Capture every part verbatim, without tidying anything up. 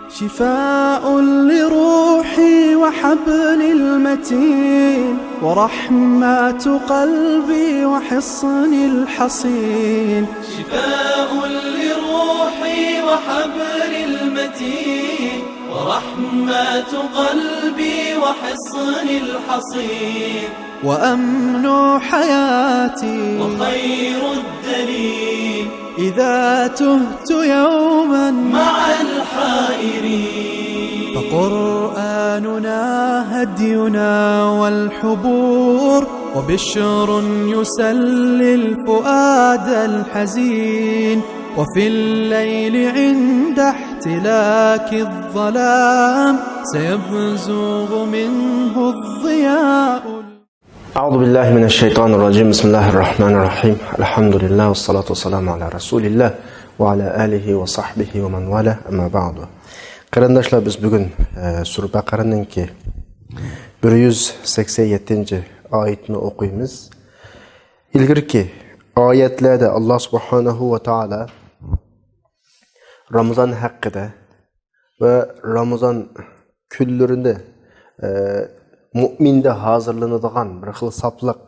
شفاء لروحي وحبل المتين، ورحمة قلبي وحصن الحصين. شفاء لروحي وحبل المتين، ورحمة قلبي وحصن الحصين. وأمن حياتي وخير الدليل، إذا تهت يوما مع الحائرين. فقرآننا هدينا والحبور، وبشر يسلي الفؤاد الحزين. وفي الليل عند احتلاك الظلام، سيبزغ منه الضياء. أعوذ بالله من الشيطان الرجيم. بسم الله الرحمن الرحيم. الحمد لله والصلاة والسلام على رسول الله وعلى آله وصحبه ومن والاه. أما بعد. قېرىنداشلار، بىز بۈگۈن، ئە، سۈرە بەقەرەنىڭكى بىر يۈز سەكسەن يەتتىنچى ئايىتىنى ئوقۇيمىز. ئىلگىرىكى ئايەتلەردە ئاللا سۇبھانەھۇ ۋە تائالا رامىزان ھەققىدە ۋە رامىزان كۈنلىرىنى، ئە، مۇئمىندە ھازىرلىنىدىغان بىر خىل ساپلىق،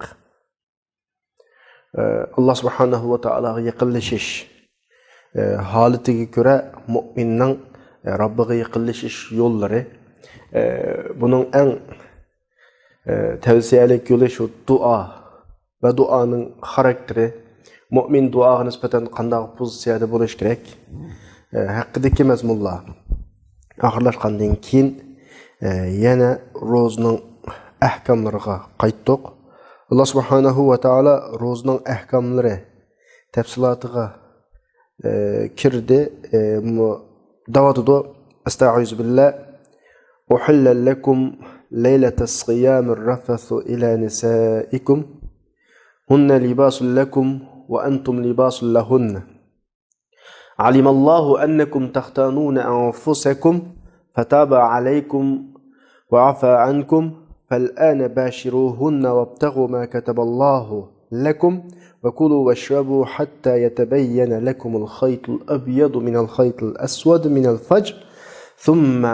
ئە، ئاللا سۇبھانەھۇ ۋە تائالاغا يېقىنلىشىش، ئە، ھالىتىگە كۆرە مۇئمىننىڭ، ئە، رەببىگە يېقىنلىشىش يوللىرى، ئە، بۇنىڭ ئەڭ، ئە، تەۋسىيەلىك يولى شۇ دۇئا ۋە دۇئانىڭ خاراكتېرى، مۇئمىن دۇئاغا نىسبەتەن قانداق پوزىتسىيەدە بولۇش كېرەك، ئە، ھەققىدىكى مەزمۇنلار ئاخىرلاشقاندىن كېيىن، ئە، يەنە روزىنىڭ ئەھكاملىرىغا قايتتۇق. ئاللا سۇبھانەھۇ ۋە تائالا روزىنىڭ ئەھكاملىرى تەپسىلاتىغا، ئە، كىردى. ئە، مۇ-، دەۋاتىدۇ، أستعيذ بالله. أحل لكم ليلة الصيام الرفث إلى نسائكم، هن لباس لكم وأنتم لباس لهن. علم الله أنكم تختانون أنفسكم فتاب عليكم وعفا عنكم، فالآن باشروهن وابتغوا ما كتب الله لكم، وكلوا واشربوا حتى يتبين لكم الخيط الأبيض من الخيط الأسود من الفجر، ثم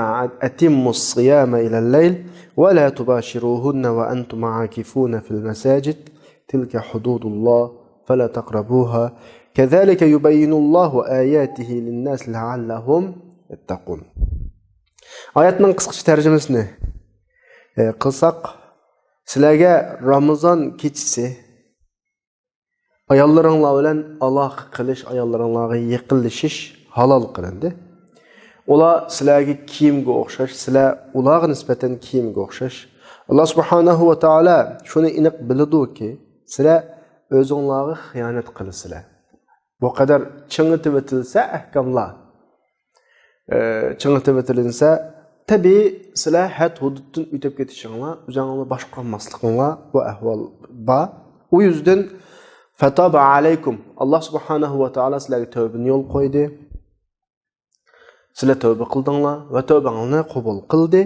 أتموا الصيام إلى الليل، ولا تباشروهن وأنتم عاكفون في المساجد، تلك حدود الله فلا تقربوها، كذلك يبين الله آياته للناس لعلهم يتقون. ئايەتنىڭ قىسقىچە تەرجىمىسىنى، ئە، قىلساق، سىلەرگە رامىزان كېچىسى ئاياللىرىڭلار بىلەن ئالاقە قىلىش، ئاياللىرىڭلارغا يېقىنلىشىش ھالال قىلىندى. ئۇلار سىلەرگە كىيىمگە ئوخشاش، سىلەر ئۇلارغا نىسبەتەن كىيىمگە ئوخشاش. ئاللا سۇبھانەھۇ ۋە تائالا شۇنى ئېنىق بىلىدۇكى، سىلەر ئۆزۈڭلارغا خىيانەت قىلىسىلەر. بۇ قەدەر چىڭىتىۋېتىلسە ئەھكاملار، ئە، چىڭىتىۋېتىلىنسە، تەبىئىي سىلەر ھەد-ھۇدۇدتىن ئۆتۈپ كېتىشىڭلار، ئۆزۈڭلارنى باشقۇرالماسلىقىڭلار، بۇ ئەھۋال بار. ئۇ يۈزدىن فەتابە ئەلەيكۇم، ئاللا سۇبھانەھۇ ۋە تائالا سىلەرگە تەۋبىنى يول قويدى. سىلەر تەۋبە قىلدىڭلار ۋە تەۋبەڭلارنى قوبۇل قىلدى.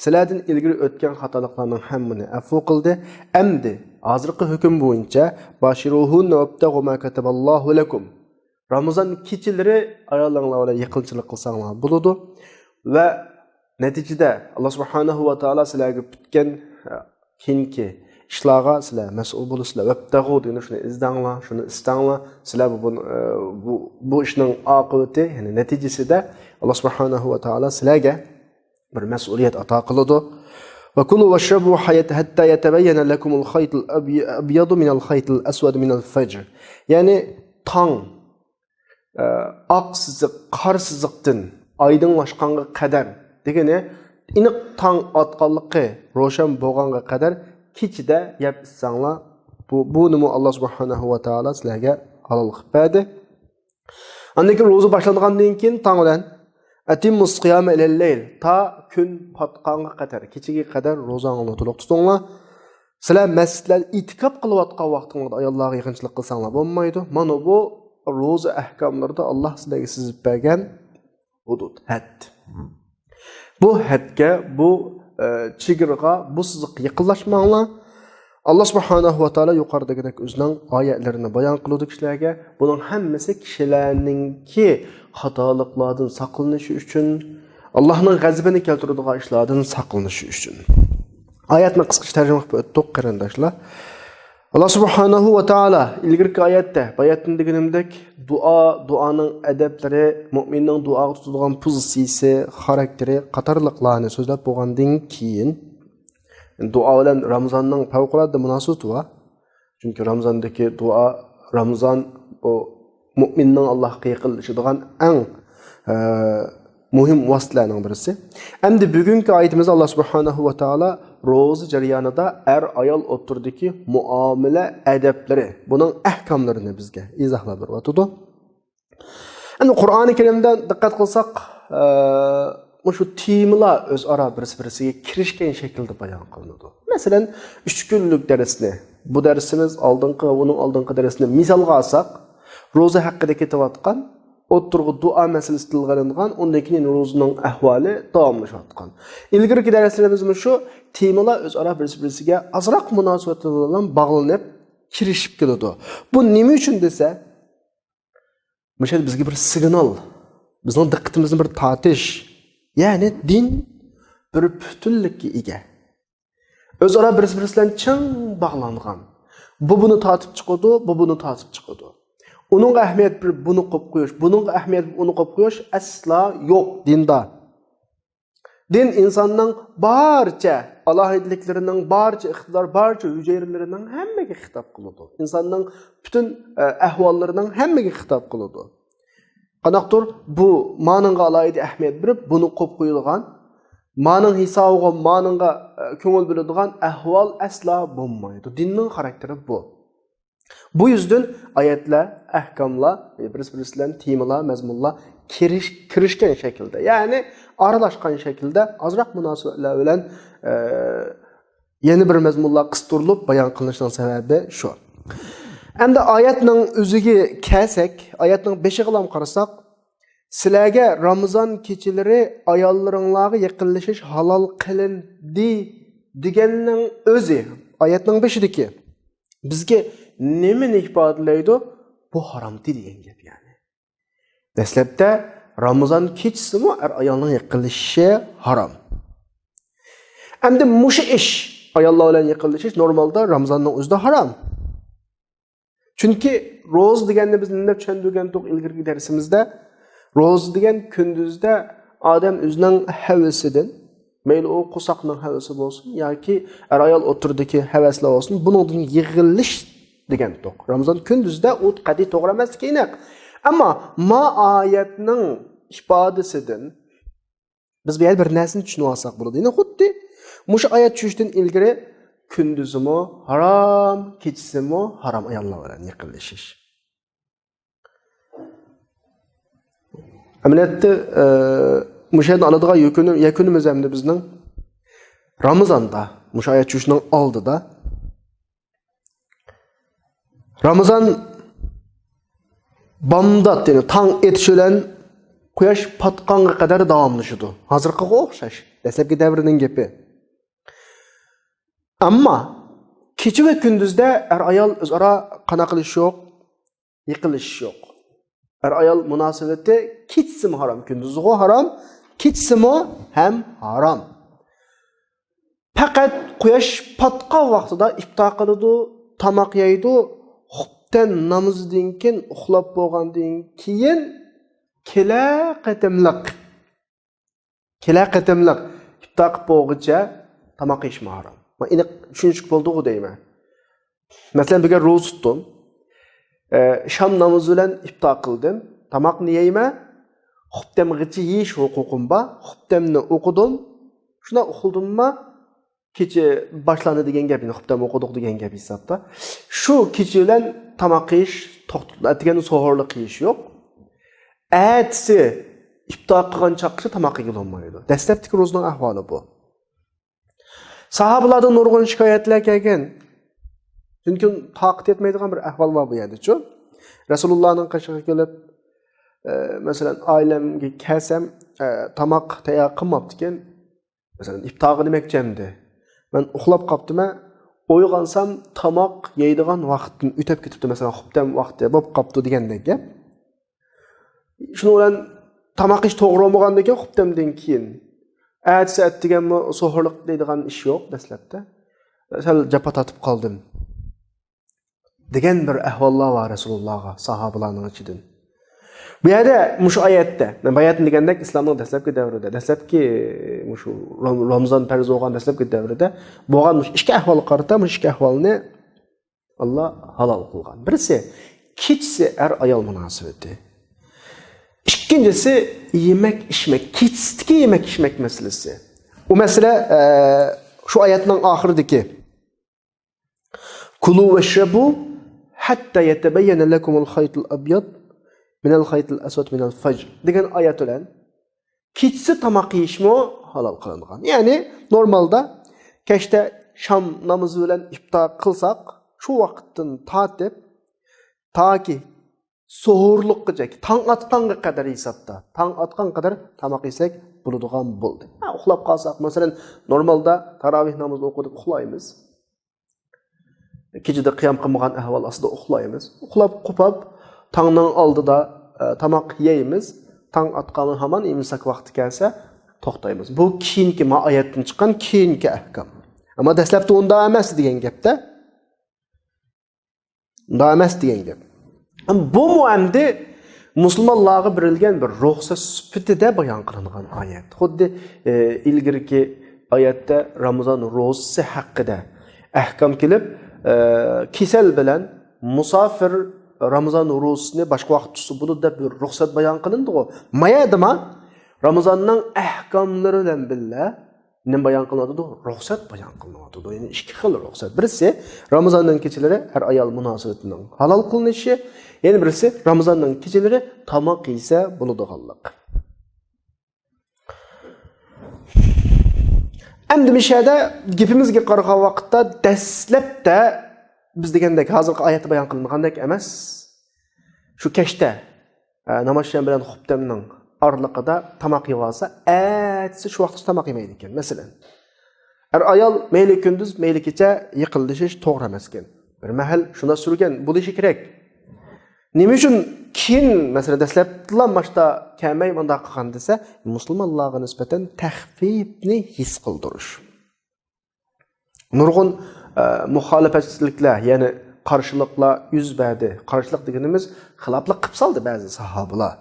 سىلەردىن ئىلگىرى ئۆتكەن خاتالىقلارنىڭ ھەممىنى ئەپۇ قىلدى. ئەمدى ھازىرقى ھۆكۈم بويىچە باشىروھۇننە ۋەبتەغۇ ما كەتەبەللاھۇ لەكۇم. رامىزان كېچىلىرى ئاياللىرىڭلار بىلەن يېقىنچىلىق قىلساڭلار بولىدۇ. ۋە نەتىجىدە، ئاللا سۇبھانەھۇ ۋە تائالا سىلەرگە پۈتكەن، ھە، كېيىنكى ئىشلارغا سىلەر مەسئۇل بولىسىلەر. ۋەبتەغۇ دېگەندە شۇنى ئىزدەڭلار، شۇنى ئىستەڭلار. سىلەر بۇ، بۇ، بۇ، بۇ ئىشنىڭ ئاقىۋىتى، يەنى نەتىجىسىدە ئاللا سۇبھانەھۇ ۋە تائالا سىلەرگە بىر مەسئۇلىيەت ئاتا قىلىدۇ. ۋە كۇلۇ ۋەشرەبۇ ھەتتە يەتەبەييەنە لەكۇمۇل خەيتۇل ئەبيەدۇ مىنەل خەيتىل ئەسۋەدى مىنەل فەجر. يەنى تاڭ ئاق سىزىق، قارا سىزىقتىن ئايدىڭلاشقانغا قەدەر دېگىنى، ئېنىق تاڭ ئاتقانلىقى روشەن بولغانغا قەدەر كېچىدە يەپ ئىچسەڭلار، بۇ، بۇنىمۇ ئاللا سۇبھانەھۇ ۋە تائالا سىلەرگە ھالال قىلىپ بەردى. ئاندىن كېيىن روزا باشلانغاندىن كېيىن تاڭ بىلەن، ئەتىممۇس قىيامە ئىلەللەيل، تا كۈن پاتقانغا قەدەر، كېچىگە قەدەر روزاڭلارنى تولۇق تۇتۇڭلار. سىلەر مەسچىتلەردە ئېتىكاپ قىلىۋاتقان ۋاقتىڭلاردا ئاياللارغا يېقىنچىلىق قىلساڭلار بولمايدۇ. مانا بۇ روزا ئەھكاملىرىدا ئاللا سىلەرگە سىزىپ بەرگەن ھۇدۇد، ھەد. بۇ ھەدگە، بۇ، ئە، چېگرىغا، بۇ سىزىققا يېقىنلاشماڭلار. ئاللا سۇبھانەھۇ ۋە تائالا يۇقىرىدىكىدەك ئۆزىنىڭ ئايەتلىرىنى بايان قىلىدۇ كىشىلەرگە. بۇنىڭ ھەممىسى كىشىلەرنىڭكى خاتالىقلاردىن ساقلىنىشى ئۈچۈن، ئاللاھنىڭ غەزىپىنى كەلتۈرىدىغان ئىشلاردىن ساقلىنىش ئۈچۈن. ئايەتنى قىسقىچە تەرجىمە قىلىپ ئۆتتۇق، قېرىنداشلار. ئاللا سۇبھانەھۇ ۋە تائالا ئىلگىرىكى ئايەتتە، باياتىن دېگىنىمدەك، دۇئا، دۇئانىڭ ئەدەپلىرى، مۇئمىننىڭ دۇئاغا تۇتىدىغان پوزىتسىيىسى، خاراكتېرى قاتارلىقلارنى سۆزلەپ بولغاندىن كېيىن، دۇئا بىلەن رامىزاننىڭ پەۋقۇلئاددە مۇناسىۋىتى بار. چۈنكى رامىزاندىكى دۇئا، رامىزان بۇ مۇئمىننىڭ ئاللاھقا يېقىنلىشىدىغان ئەڭ، ئە، مۇھىم ۋاسىتىلەرنىڭ بىرسى. ئەمدى بۈگۈنكى ئايىتىمىزدە ئاللا سۇبھانەھۇ ۋە تائالا روزا جەريانىدا ئەر-ئايال ئوتتۇرىدىكى مۇئامىلە ئەدەپلىرى، بۇنىڭ ئەھكاملىرىنى بىزگە ئىزاھلاپ بېرىۋاتىدۇ. ئەمدى قۇرئانى كەرىمدە دىققەت قىلساق، ئە، مۇشۇ تېمىلار ئۆزئارا بىرسى-بىرسىگە كىرىشكەن شەكىلدە بايان قىلىنىدۇ. مەسىلەن، ئۈچ كۈنلۈك دەرسنى، بۇ دەرسىمىز ئالدىنقى ۋە ئۇنىڭ ئالدىنقى دەرسنى مىسالغا ئالساق، روزا ھەققىدە كېتىۋاتقان، ئوتتۇرىغا دۇئا مەسىلىسى تىلغا ئېلىنغان، ئۇندىن كېيىن روزىنىڭ ئەھۋالى داۋاملىشىۋاتقان. ئىلگىرىكى دەرسلىرىمىزمۇ شۇ تېمىلار ئۆزئارا بىرسى-بىرسىگە ئازراق مۇناسىۋەتلىرى بىلەن باغلىنىپ كىرىشىپ كېلىدۇ. بۇ نېمە ئۈچۈن دېسە، مۇشۇ يەردە بىزگە بىر سىگنال، بىزنىڭ دىققىتىمىزنى بىر تارتىش. يەنى دىن بىر پۈتۈنلۈككە ئىگە. ئۆزئارا بىرسى-بىرسى بىلەن چىڭ باغلانغان. بۇ بۇنى تارتىپ چىقىدۇ، بۇ بۇنى تارتىپ چىقىدۇ. ئۇنىڭغا ئەھمىيەت بېرىپ بۇنى قويۇپ قويۇش، بۇنىڭغا ئەھمىيەت بېرىپ ئۇنى قويۇپ قويۇش ئەسلا يوق دىندا. دىن ئىنساننىڭ بارچە ئالاھىدىلىكلىرىنىڭ، بارچە ئىقتىدار، بارچە ھۈجەيرىلىرىنىڭ ھەممىگە خىتاب قىلىدۇ. ئىنساننىڭ پۈتۈن، ئە، ئەھۋاللىرىنىڭ ھەممىگە خىتاب قىلىدۇ. قانداقتۇر بۇ مانىڭغا ئالاھىدە ئەھمىيەت بېرىپ، بۇنى قويۇپ قويىدىغان، مانىڭ ھېسابىغا مانىڭغا، ئە، كۆڭۈل بۆلىدىغان ئەھۋال ئەسلا بولمايدۇ. دىننىڭ خاراكتېرى بۇ. بۇ يۈزدىن ئايەتلەر، ئەھكاملار، بىرسى-بىرسى بىلەن تېمىلار، مەزمۇنلار كىرىش-، كىرىشكەن شەكىلدە، يەنى ئارىلاشقان شەكىلدە ئازراق مۇناسىۋەتلەر بىلەن، ئە، يەنە بىر مەزمۇنلار قىستۇرۇلۇپ بايان قىلىنىشىنىڭ سەۋەبى شۇ. ئەمدى ئايەتنىڭ ئۆزىگە كەلسەك، ئايەتنىڭ بېشىغىلا قارىساق، «سىلەرگە رامىزان كېچىلىرى ئاياللىرىڭلارغا يېقىنلىشىش ھالال قىلىندى» دېگەننىڭ ئۆزى، ئايەتنىڭ بېشىدىكى، بىزگە نېمىنى ئىپادىلەيدۇ؟ بۇ ھارامتى دېگەن گەپ، يەنى. دەسلەپتە رامىزان كېچىسىمۇ ئەر-ئايالنىڭ يېقىنلىشىشى ھارام. ئەمدى مۇشۇ ئىش، ئاياللار بىلەن يېقىنلىشىش نورمالدا رامىزاننىڭ ئۆزىدە ھارام. چۈنكى روزا دېگەننى بىز نېمە دەپ چۈشەندۈرگەنتۇق ئىلگىرىكى دەرسىمىزدە؟ روزا دېگەن كۈندۈزدە ئادەم ئۆزىنىڭ ھەۋىسىدىن، مەيلى ئۇ قورساقنىڭ ھەۋىسى بولسۇن ياكى ئەر-ئايال ئوتتۇرىدىكى ھەۋەسلەر بولسۇن، بۇنىڭدىن يىغىلىش دېگەنتۇق. رامىزان كۈندۈزدە ئۇ قەتئىي توغرا ئەمەسلىكى ئېنىق. ئەمما ما ئايەتنىڭ ئىپادىسىدىن بىز بۇ يەردە بىر نەرسىنى چۈشىنىۋالساق بولىدۇ. يەنى خۇددى مۇشۇ ئايەت چۈشۈشتىن ئىلگىرى كۈندۈزىمۇ ھارام، كېچىسىمۇ ھارام ئاياللار بىلەن يېقىنلىشىش. ئەمەلىيەتتە، ئە، مۇشۇ يەردىن ئالىدىغان يەكۈنى-، يەكۈنىمىز ئەمدى بىزنىڭ رامىزاندا، مۇشۇ ئايەت چۈشۈشنىڭ ئالدىدا رامىزان بامدات، يەنى تاڭ ئېتىش بىلەن قۇياش پاتقانغا قەدەر داۋاملىشىدۇ. ھازىرقىغا ئوخشاش، دەسلەپكى دەۋرنىڭ گېپى. ئەمما كېچە ۋە كۈندۈزدە ئەر-ئايال ئۆزئارا قانداق قىلىشى يوق، يېقىنلىشىشى يوق. ئەر-ئايال مۇناسىۋىتى كېچىسىمۇ ھارام، كۈندۈزىغۇ ھارام، كېچىسىمۇ ھەم ھارام. پەقەت قۇياش پاتقان ۋاقتىدا ئىپتار قىلىدۇ، تاماق يەيدۇ، خۇپتەن نامىزىدىن كېيىن، ئۇخلاپ بولغاندىن كېيىن كېلە قېتىملىق، كېلە قېتىملىق ئىپتار قىلىپ بولغۇچە تاماق يېيىشمۇ ھارام. مانا ئېنىق چۈشىنىشلىك بولدىغۇ دەيمەن. مەسىلەن، بۈگۈن روزا تۇتتۇم. ئە، شام نامىزى بىلەن ئىپتار قىلدىم. تاماقنى يەيمەن. خۇپتەمغىچە يېيىش ھوقۇقۇم بار. خۇپتەمنى ئوقۇدۇم. شۇنداق ئۇخلىدىممۇ؟ كېچە باشلاندى دېگەن گەپ، يەنى خۇپتەم ئوقۇدۇق دېگەن گەپ ھېسابتا. شۇ كېچە بىلەن تاماق يېيىش توختىدى. ئەتىگەن سوھۇرلۇق يېيىش يوق. ئەتىسى ئىپتار قىلغان چاغقىچە تاماق يېگىلى بولمايدۇ. دەسلەپتىكى روزىنىڭ ئەھۋالى بۇ. ساھابىلاردىن نۇرغۇن شىكايەتلەر كەلگەن. چۈنكى تاقەت يەتمەيدىغان بىر ئەھۋال بار بۇ يەردىچۇ. رەسۇلۇللانىڭ قېشىغا كېلىپ، ئە، مەسىلەن، ئائىلەمگە كەلسەم، ئە، تاماق تەييار قىلماپتىكەن. مەسىلەن، ئىپتارغا دېمەكچى ئەمدى. مەن ئۇخلاپ قاپتىمەن. ئويغانسام، تاماق يەيدىغان ۋاقىتتىن ئۆتۈپ كېتىپتۇ. مەسىلەن، خۇپتەم ۋاقتى بولۇپ قاپتۇ دېگەندەك گەپ. شۇنىڭ بىلەن تاماق يېيىش توغرا بولمىغاندىن كېيىن، خۇپتەمدىن كېيىن، ئەتىسى ئەتىگەنمۇ سوھۇرلۇق دەيدىغان ئىش يوق دەسلەپتە. سەل جاپا تارتىپ قالدىم. دېگەن بىر ئەھۋاللار بار رەسۇلۇللاغا ساھابىلارنىڭ ئىچىدىن. بۇ يەردە مۇشۇ ئايەتتە، مەن باياتىن دېگەندەك ئىسلامنىڭ دەسلەپكى دەۋرىدە، دەسلەپكى مۇشۇ رام-، رامزان پەرز بولغان دەسلەپكى دەۋرىدە بولغان مۇشۇ ئىككى ئەھۋالغا قارىتا مۇشۇ ئىككى ئەھۋالنى ئاللا ھالال قىلغان. بىرسى، كېچىسى ئەر-ئايال مۇناسىۋىتى. ئىككىنچىسى، يېمەك-ئىچمەك، كېچىسىدىكى يېمەك-ئىچمەك مەسىلىسى. ئۇ مەسىلە، ئە، شۇ ئايەتنىڭ ئاخىرىدىكى، كلوا واشربوا حتى يتبين لكم الخيط الأبيض من الخيط الأسود من الفجر دېگەن ئايەت بىلەن كېچىسى تاماق يېيىشمۇ ھالال قىلىنغان. يەنى نورمالدا كەچتە شام نامىزى بىلەن ئىپتار قىلساق، شۇ ۋاقىتتىن تارتىپ تاكى سوھۇرلۇققىچە، تاڭ ئاتقانغا قەدەر ھېسابتا، تاڭ ئاتقان قەدەر تاماق يېسەك بولىدىغان بولدى. ھە، ئۇخلاپ قالساق، مەسىلەن، نورمالدا تاراۋىھ نامىزىنى ئوقۇدۇق، ئۇخلايمىز. كېچىدە قىيام قىلمىغان ئەھۋال ئاستىدا ئۇخلايمىز. ئۇخلاپ قوپاپ، تاڭنىڭ ئالدىدا، ئە، تاماق يەيمىز. تاڭ ئاتقاندا ھامان ئىمساك ۋاقتى كەلسە، توختايمىز. بۇ كېيىنكى، ما ئايەتتىن چىققان كېيىنكى ئەھكام. ئەمما دەسلەپتە ئۇنداق ئەمەس دېگەن گەپتە. ئۇنداق ئەمەس دېگەن گەپ. ئەم، بۇمۇ ئەمدى مۇسۇلمانلارغا بېرىلگەن بىر رۇخسەت سۈپىتىدە بايان قىلىنغان ئايەت. خۇددى، ئە، ئىلگىرىكى ئايەتتە رامىزان روزىسى ھەققىدە ئەھكام كېلىپ، ئە، كېسەل بىلەن مۇساپىر رامىزان روزىسىنى باشقا ۋاقىت تۇتسا بولىدۇ دەپ بىر رۇخسەت بايان قىلىندىغۇ. مايەدىما رامىزاننىڭ ئەھكاملىرى بىلەن بىللە نېمە بايان قىلىنىۋاتىدۇ؟ رۇخسەت بايان قىلىنىۋاتىدۇ. يەنى ئىككى خىل رۇخسەت. بىرسى، رامىزاننىڭ كېچىلىرى ئەر-ئايال مۇناسىۋىتىنىڭ ھالال قىلىنىشى، يەنە بىرسى، رامىزاننىڭ كېچىلىرى تاماق يېسە بولىدىغانلىق. ئەمدى مۇشۇ يەردە گېپىمىزگە قارىغان ۋاقىتتا، دەسلەپتە بىز دېگەندەك، ھازىرقى ئايەتتە بايان قىلىنغاندەك ئەمەس. شۇ كەچتە، ئە، ناماز شام بىلەن خۇپتەمنىڭ ئارىلىقىدا تاماق يەۋالسا، ئەتىسى شۇ ۋاقىتتا تاماق يېمەيدىكەن. مەسىلەن، ئەر-ئايال مەيلى كۈندۈز، مەيلى كېچە يېقىنلىشىش توغرا ئەمەسكەن. بىر مەھەل شۇنداق سۈرگەن بولۇشى كېرەك. نېمە ئۈچۈن كېيىن، مەسىلەن، دەسلەپتىلا ماشتا كەلمەي مۇنداق قىلغان دېسە، مۇسۇلمانلارغا نىسبەتەن تەخپىپنى ھېس قىلدۇرۇش. نۇرغۇن، ئە، مۇخالىپەتچىلىكلەر، يەنى قارشىلىقلار يۈز بەردى. قارشىلىق دېگىنىمىز خىلاپلىق قىلىپ سالدى بەزى ساھابىلار.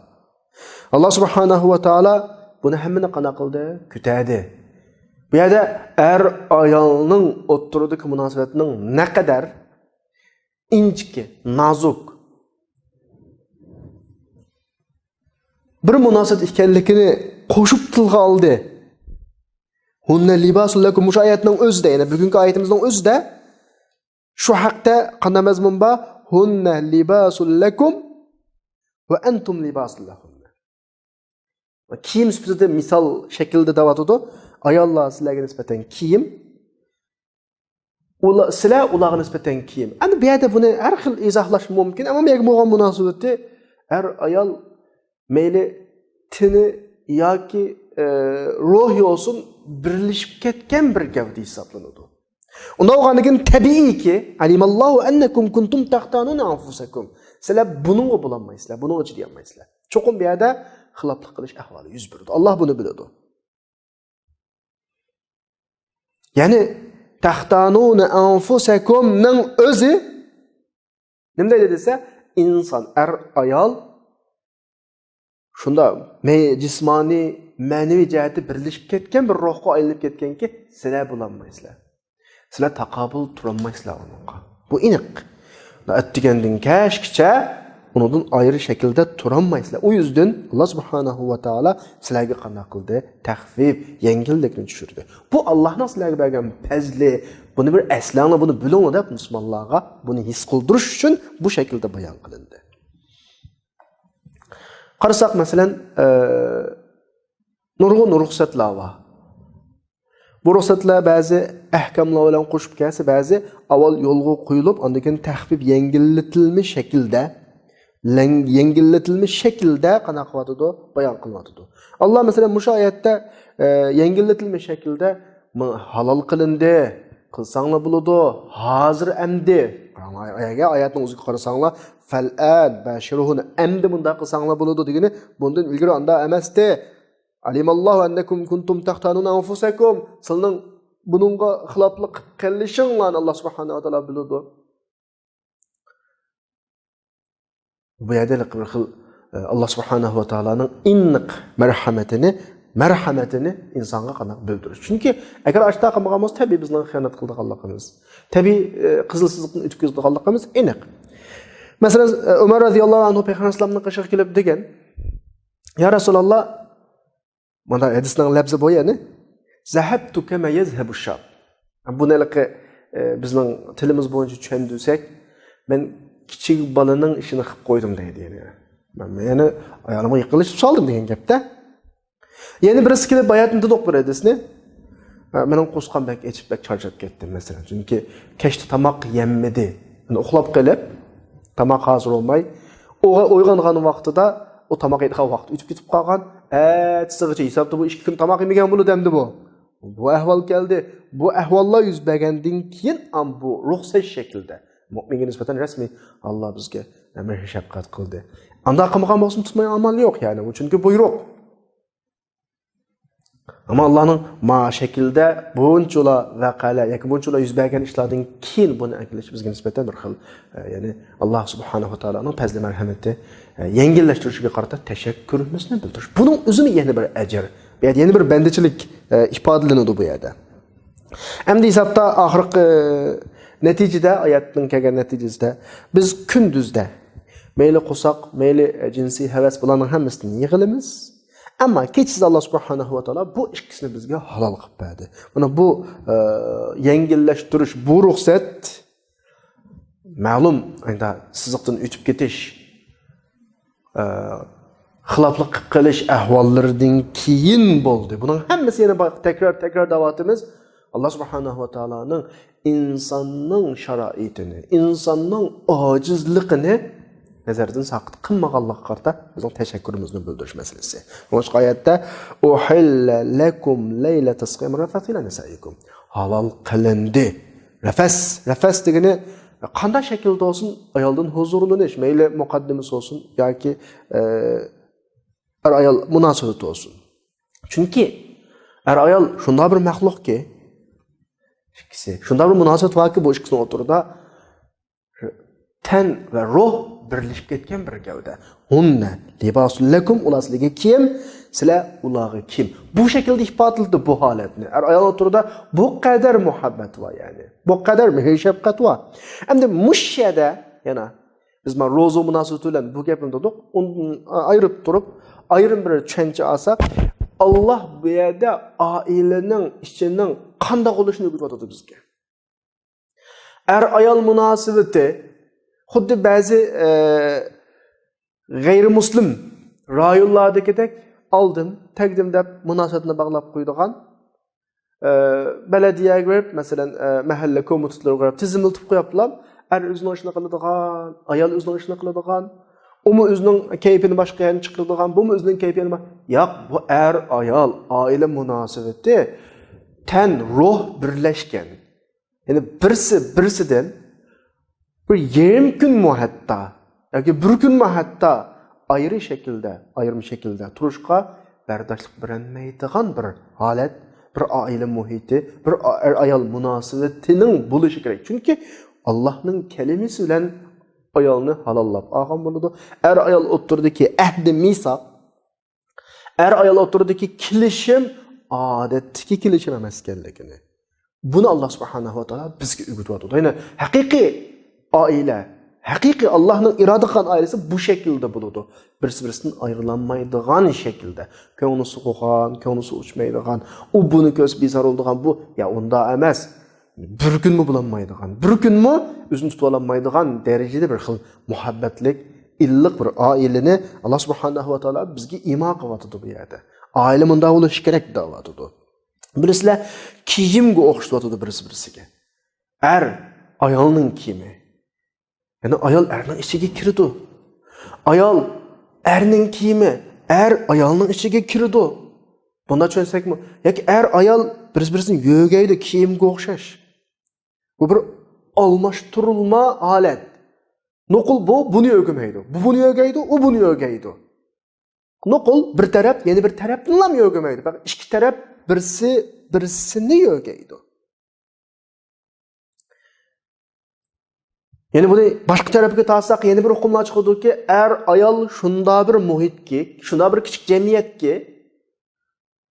ئاللا سۇبھانەھۇ ۋە تائالا بۇنى ھەممىنى قانداق قىلدى؟ كۆتەردى. بۇ يەردە ئەر-ئايالنىڭ ئوتتۇرىدىكى مۇناسىۋەتنىڭ نەقەدەر ئىنچىكە، نازۇك بىر مۇناسىۋەت ئىكەنلىكىنى قوشۇپ تىلغا ئالدى. ھۇننە لىباسۇن لەكۇم، مۇشۇ ئايەتنىڭ ئۆزىدە، يەنى بۈگۈنكى ئايىتىمىزنىڭ ئۆزىدە شۇ ھەقتە قانداق مەزمۇن بار؟ ھۇننە لىباسۇن لەكۇم ۋە ئەنتۇم لىباسۇن لەھۇننە. كىيىم سۈپىتىدە مىسال شەكلىدە دەۋاتىدۇ. ئاياللار سىلەرگە نىسبەتەن كىيىم، ئۇلا-، سىلەر ئۇلارغا نىسبەتەن كىيىم. ئەمدى بۇ يەردە بۇنى ھەر خىل ئىزاھلاش مۇمكىن، ئەمما بۇ يەرگە بولغان مۇناسىۋىتى ئەر-ئايال مەيلى تېنى ياكى، ئە، روھى بولسۇن، بىرلىشىپ كەتكەن بىر گەۋدە ھېسابلىنىدۇ. ئۇنداق بولغاندىكىن تەبىئىيكى، ئەلىمەللاھۇ ئەننەكۇم كۇنتۇم تەختانۇنە ئەنفۇسەكۇم. سىلەر بۇنىڭغا بولالمايسىلەر، بۇنىڭغا چىدىيالمايسىلەر. چوقۇم بۇ يەردە خىلاپلىق قىلىش ئەھۋالى يۈز بېرىدۇ. ئاللا بۇنى بىلىدۇ. يەنى، تەختانۇنە ئەنفۇسەكۇمنىڭ ئۆزى نېمە دەيدۇ دېسە، ئىنسان، ئەر-ئايال شۇنداق مەي-، جىسمانىي، مەنىۋى جەھەتتە بىرلىشىپ كەتكەن بىر روھقا ئايلىنىپ كەتكەنكى، سىلەر بولالمايسىلەر. سىلەر تاقابىل تۇرالمايسىلەر ئۇنىڭغا. بۇ ئېنىق. ئەتىگەندىن كەچكىچە ئۇنىڭدىن ئايرى شەكىلدە تۇرالمايسىلەر. ئۇ يۈزدىن ئاللا سۇبھانەھۇ ۋە تائالا سىلەرگە قانداق قىلدى؟ تەخفىپ، يەڭگىللىكنى چۈشۈردى. بۇ ئاللانىڭ سىلەرگە بەرگەن پەزلى، بۇنى بىر ئەسلەڭلار، بۇنى بىلىڭلار دەپ مۇسۇلمانلارغا بۇنى ھېس قىلدۇرۇش ئۈچۈن بۇ شەكىلدە بايان قىلىندى. قارىساق، مەسىلەن، ئە، نۇرغۇن رۇخسەتلەر بار. بۇ رۇخسەتلەر بەزى ئەھكاملار بىلەن قوشۇپ كەلسە، بەزى ئاۋۋال يولغا قويۇلۇپ، ئاندىن كېيىن تەخپىپ، يەڭگىللىتىلمە شەكىلدە، لەڭ-، يەڭگىللىتىلمە شەكىلدە قانداق قىلىۋاتىدۇ؟ بايان قىلىنىۋاتىدۇ. ئاللا، مەسىلەن، مۇشۇ ئايەتتە، ئە، يەڭگىللىتىلمە شەكىلدە، «ماڭا ھالال قىلىندى، قىلساڭلار بولىدۇ، ھازىر ئەمدى.» ئەگەر ئايەتنىڭ ئۆزىگە قارىساڭلار، فەلئەن بەشىرۇھۇن، ئەمدى مۇنداق قىلساڭلار بولىدۇ دېگىنى، بۇندىن ئىلگىرى ئاندا ئەمەستى. ئەلىمەللاھۇ ئەننەكۇم كۇنتۇم تەختانۇنە ئەنفۇسەكۇم، سىلىنىڭ بۇنىڭغا خىلاپلىق قىلىپ قېلىشىڭلارنى ئاللا سۇبھانەھۇ ۋە تائالا بىلىدۇ. بۇ يەردە بىر خىل، ئە، ئاللا سۇبھانەھۇ ۋە تائالانىڭ ئېنىق مەرھەمىتىنى، مەرھەمىتىنى ئىنسانغا قانداق بىلدۈرۈش؟ چۈنكى ئەگەر ئاشۇنداق قىلمىغان بولسا، تەبىئىي بىزنىڭ خىيانەت قىلىدىغانلىقىمىز، تەبىئىي، ئە، قىزىل سىزىقنى ئۆتكۈزىدىغانلىقىمىز ئېنىق. مەسىلەن، ئە، ئۆمەر رەزىياللاھۇ ئەنھۇ پەيغەمبەر ئەلەيھىسسالامنىڭ قېشىغا كېلىپ دېگەن، يا رەسۇلاللا، مانا ھەدىسنىڭ لەپزى بۇ، يەنى، زەھەبتۇ كەمە يەزھەبۇ شاب. بۇنى ھېلىقى، ئە، بىزنىڭ تىلىمىز بويىچە چۈشەندۈرسەك، مەن كىچىك بالىنىڭ ئىشىنى قىلىپ قويدۇم دەيدۇ، يەنى. يەنى ئايالىمغا يېقىنلىشىپ سالدىم دېگەن گەپتە. يەنە بىرسى كېلىپ باياتىن دېدۇق بىر ھەدىسنى. ھە، مېنىڭ قورسىقىم بەك ئېچىپ، بەك چارچاپ كەتتى، مەسىلەن. چۈنكى كەچتە تاماق يەممىدى. يەنى ئۇخلاپ قېلىپ، تاماق ھازىر بولماي، ئويغا-، ئويغانغان ۋاقتىدا ئۇ تاماق يەيدىغان ۋاقىت ئۆتۈپ كېتىپ قالغان. ئەتىسىغىچە ھېسابتا بۇ ئىككى كۈن تاماق يېمىگەن بولىدۇ ئەمدى بۇ. بۇ ئەھۋال كەلدى. بۇ ئەھۋاللار يۈز بەرگەندىن كېيىن، ئام بۇ رۇخسەت شەكلىدە مۆمىنگە نىسبەتەن رەسمىي ئاللا بىزگە مېھىر شەپقەت قىلدى. ئانداق قىلمىغان بولسىمۇ تۇتماي ئامال يوق، يەنى. بۇ چۈنكى بۇيرۇق. ئەمما ئاللانىڭ ما شەكىلدە بۇنچىلا ۋەقەلەر ياكى بۇنچىلا يۈز بەرگەن ئىشلاردىن كېيىن بۇنى ئەكېلىش بىزگە نىسبەتەن بىر خىل، ئە، يەنى، ئاللا سۇبھانەھۇ ۋە تائالانىڭ پەزلى مەرھەمىتى، ئە، يەڭگىللەشتۈرۈشىگە قارىتا تەشەككۈرىمىزنى بىلدۈرۈش. بۇنىڭ ئۆزىمۇ يەنە بىر ئەجىر، يەنە بىر بەندىچىلىك، ئە، ئىپادىلىنىدۇ بۇ يەردە. ئەمدى ھېسابتا ئاخىرقى نەتىجىدە، ئايەتنىڭ كەلگەن نەتىجىسىدە، بىز كۈندۈزدە مەيلى قورساق، مەيلى، ئە، جىنسىي ھەۋەس، بۇلارنىڭ ھەممىسىنى يىغىلىمىز. ئەمما كېچىسى ئاللا سۇبھانەھۇ ۋە تائالا بۇ ئىككىسىنى بىزگە ھالال قىلىپ بەردى. مانا بۇ، ئە، يەڭگىللەشتۈرۈش، بۇ رۇخسەت مەلۇم، ئەندا سىزىقتىن ئۆتۈپ كېتىش، ئە، خىلاپلىق قىلىپ قېلىش ئەھۋاللىرىدىن كېيىن بولدى. بۇنىڭ ھەممىسى يەنە با-، تەكرار، تەكرار دەۋاتىمىز. ئاللا سۇبھانەھۇ ۋە تائالانىڭ ئىنساننىڭ شارائىتىنى، ئىنساننىڭ ئاجىزلىقىنى نەزەردىن ساقىت قىلمىغانلىقىغا قارىتا بىزنىڭ تەشەككۈرىمىزنى بىلدۈرۈش مەسىلىسى. باشقا ئايەتتە، «ئۇھىللە لەكۇم لەيلەتە سىيامى رەفەسۇ ئىلە نىسائىكۇم.» ھالال قىلىندى. رەفەس، رەفەس دېگىنى قانداق شەكىلدە بولسۇن، ئايالدىن ھۇزۇرلىنىش، مەيلى مۇقەددىمىسى بولسۇن ياكى، ئە، ئەر-ئايال مۇناسىۋىتى بولسۇن. چۈنكى ئەر-ئايال شۇنداق بىر مەخلۇقكى، ئىككىسى، شۇنداق بىر مۇناسىۋەت باركى، بۇ ئىككىسىنىڭ ئوتتۇرىدا تەن ۋە روھ بىرلىشىپ كەتكەن بىر گەۋدە. ھۇننە لىباسۇن لەكۇم، ئۇلار سىلەرگە كىيىم، سىلەر ئۇلارغا كىيىم. بۇ شەكىلدە ئىپادىلىدى بۇ ھالەتنى. ئەر-ئايال ئوتتۇرىدا بۇ قەدەر مۇھەببەت بار، يەنى. بۇ قەدەر مېھىر-شەپقەت بار. ئەمدى مۇشۇ يەردە يەنە بىز مانا روزا مۇناسىۋىتى بىلەن بۇ گەپنى دېدۇق. ئۇندىن ئايرىپ تۇرۇپ، ئايرىم بىر چۈشەنچە ئالساق، ئاللا بۇ يەردە ئائىلىنىڭ ئىچىنىڭ قانداق بولۇشىنى ئۆگىتىۋاتىدۇ بىزگە. ئەر-ئايال مۇناسىۋىتى خۇددى بەزى، ئە، غەيرىمۇسلىم رايونلاردىكىدەك ئالدىم، تەگدىم دەپ مۇناسىۋەتنى باغلاپ قويىدىغان، ئە، بەلەدىيەگە بېرىپ، مەسىلەن، ئە، مەھەللە كومىتېتلىرىغا بېرىپ تىزىملىتىپ قويۇپلا، ئەر ئۆزىنىڭ ئىشىنى قىلىدىغان، ئايال ئۆزىنىڭ ئىشىنى قىلىدىغان، ئۇمۇ ئۆزىنىڭ كەيپىنى باشقا يەرگە چىقىرىدىغان، بۇمۇ ئۆزىنىڭ كەيپىنى با-، ياق، بۇ ئەر-ئايال ئائىلە مۇناسىۋىتى تەن، روھ بىرلەشكەن. يەنى بىرسى بىرسىدىن بىر يېرىم كۈنمۇ ھەتتا ياكى بىر كۈنمۇ ھەتتا ئايرى شەكىلدە، ئايرىم شەكىلدە تۇرۇشقا بەرداشلىق بېرەلمەيدىغان بىر ھالەت، بىر ئائىلە مۇھىتى، بىر ئا-، ئەر-ئايال مۇناسىۋىتىنىڭ بولۇشى كېرەك. چۈنكى ئاللانىڭ كەلىمىسى بىلەن ئايالنى ھالاللاپ ئالغان بولىدۇ. ئەر-ئايال ئوتتۇرىدىكى ئەھدى مىساق، ئەر-ئايال ئوتتۇرىدىكى كېلىشىم ئادەتتىكى كېلىشىم ئەمەس ئىكەنلىكىنى، بۇنى ئاللا سۇبھانەھۇ ۋە تائالا بىزگە ئۆگىتىۋاتىدۇ. يەنى ھەقىقىي ئائىلە، ھەقىقىي ئاللانىڭ ئىرادە قىلغان ئائىلىسى بۇ شەكىلدە بولىدۇ. بىرسى بىرسىدىن ئايرىلالمايدىغان شەكىلدە. كۆڭلى سوغۇغان، كۆڭلى سۇ ئىچمەيدىغان، ئۇ بۇنى كۆرسە بىزار بولىدىغان، بۇ، يا، ئۇنداق ئەمەس. بىر كۈنمۇ بولالمايدىغان، بىر كۈنمۇ ئۆزىنى تۇتۇۋالالمايدىغان دەرىجىدە بىر خىل مۇھەببەتلىك، ئىللىق بىر ئائىلىنى ئاللا سۇبھانەھۇ ۋە تائالا بىزگە ئىما قىلىۋاتىدۇ بۇ يەردە. ئائىلە مۇنداق بولۇشى كېرەك دەۋاتىدۇ. بىرسىلەر كىيىمگە ئوخشىتىۋاتىدۇ بىرسى بىرسىگە. ئەر ئايالنىڭ كىيىمى. يەنى ئايال ئەرنىڭ ئىچىگە كىرىدۇ. ئايال ئەرنىڭ كىيىمى، ئەر ئايالنىڭ ئىچىگە كىرىدۇ. بۇنداق چۈشەنسەكمۇ؟ ياكى ئەر ئايال بىرسى بىرسىنى يۆگەيدۇ، كىيىمگە ئوخشاش. بۇ بىر ئالماشتۇرۇلما ھالەت. نوقۇل بۇ بۇنى ئۆگىمەيدۇ. بۇ بۇنى ئۆگەيدۇ، ئۇ بۇنى ئۆگەيدۇ. نوقۇل بىر تەرەپ يەنە بىر تەرەپنىلا ئۆگىمەيدۇ. پەقەت ئىككى تەرەپ بىرسى بىرسىنى ئۆگەيدۇ. يەنە بۇنى باشقا تەرەپكە تارتساق، يەنە بىر ئۇقۇملار چىقىدۇكى، ئەر ئايال شۇنداق بىر مۇھىتكى، شۇنداق بىر كىچىك جەمئىيەتكى،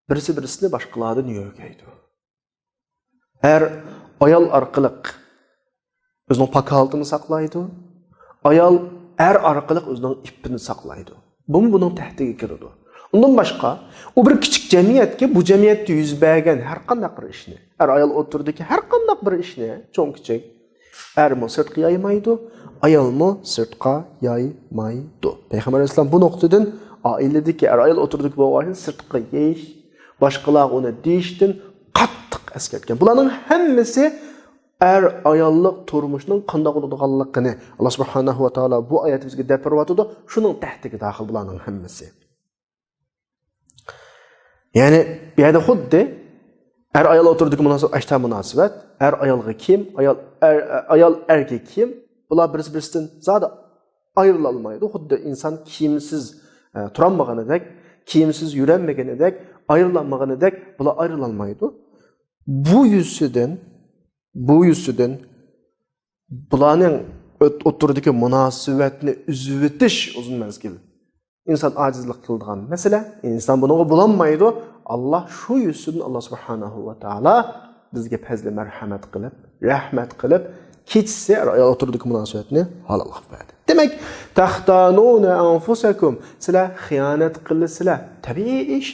بىرسى بىرسىنى باشقىلاردىن ئۆگەيدۇ. ئەر ئايال ئارقىلىق ئۆزىنىڭ پاكالىتىنى ساقلايدۇ. ئايال ئەر ئارقىلىق ئۆزىنىڭ ئىپپىتىنى ساقلايدۇ. بۇمۇ بۇنىڭ تەھتىگە كىرىدۇ. ئۇندىن باشقا، ئۇ بىر كىچىك جەمئىيەتكە، بۇ جەمئىيەتتە يۈز بەرگەن ھەر قانداق بىر ئىشنى، ئەر ئايال ئوتتۇرىدىكى ھەر قانداق بىر ئىشنى، چوڭ كىچىك، ئەرمۇ سىرتقا يايمايدۇ، ئايالمۇ سىرتقا يايمايدۇ. پەيغەمبەر ئەلەيھىسسالام بۇ نۇقتىدىن ئائىلىدىكى ئەر ئايال ئوتتۇرىدىكى بولغان ئىشنى سىرتقا يېيىش، باشقىلارغا ئۇنى دېيىشتىن قاتتىق ئەسكەرتكەن. بۇلارنىڭ ھەممىسى ئەر ئاياللىق تۇرمۇشنىڭ قانداق بولىدىغانلىقىنى ئاللا سۇبھانەھۇ ۋە تائالا بۇ ئايەت بىزگە دەپ بېرىۋاتىدۇ. شۇنىڭ تەھتىگە داخىل بۇلارنىڭ ھەممىسى. يەنى بۇ يەردە خۇددى ئەر ئايال ئوتتۇرىدىكى مۇناسىۋەت، ئاشتا مۇناسىۋەت، ئەر ئايالغا كىيىم، ئايال ئەر، ئايال ئەرگە كىيىم، بۇلار بىرسى بىرسىدىن زادى ئايرىلالمايدۇ. خۇددى ئىنسان كىيىمسىز، ئە، تۇرالمىغىنىدەك، كىيىمسىز يۈرەلمىگىنىدەك، ئايرىلالمىغىنىدەك بۇلار ئايرىلالمايدۇ. بۇ يۈزىدىن، بۇ يۈزىدىن بۇلارنىڭ ئوت-، ئوتتۇرىدىكى مۇناسىۋەتنى ئۈزۈۋېتىش ئۇزۇن مەزگىل ئىنسان ئاجىزلىق قىلىدىغان مەسىلە. ئىنسان بۇنىڭغا بولالمايدۇ. ئاللا شۇ يۈزىدىن، ئاللا سۇبھانەھۇ ۋە تائالا بىزگە پەزلى مەرھەمەت قىلىپ، رەھمەت قىلىپ، كېچىسى ئايال ئوتتۇرىدىكى مۇناسىۋەتنى ھالال قىلىپ بەردى. دېمەك، تەختانۇنە ئەنفۇسەكۇم، سىلەر خىيانەت قىلىسىلەر. تەبىئىي ئىش.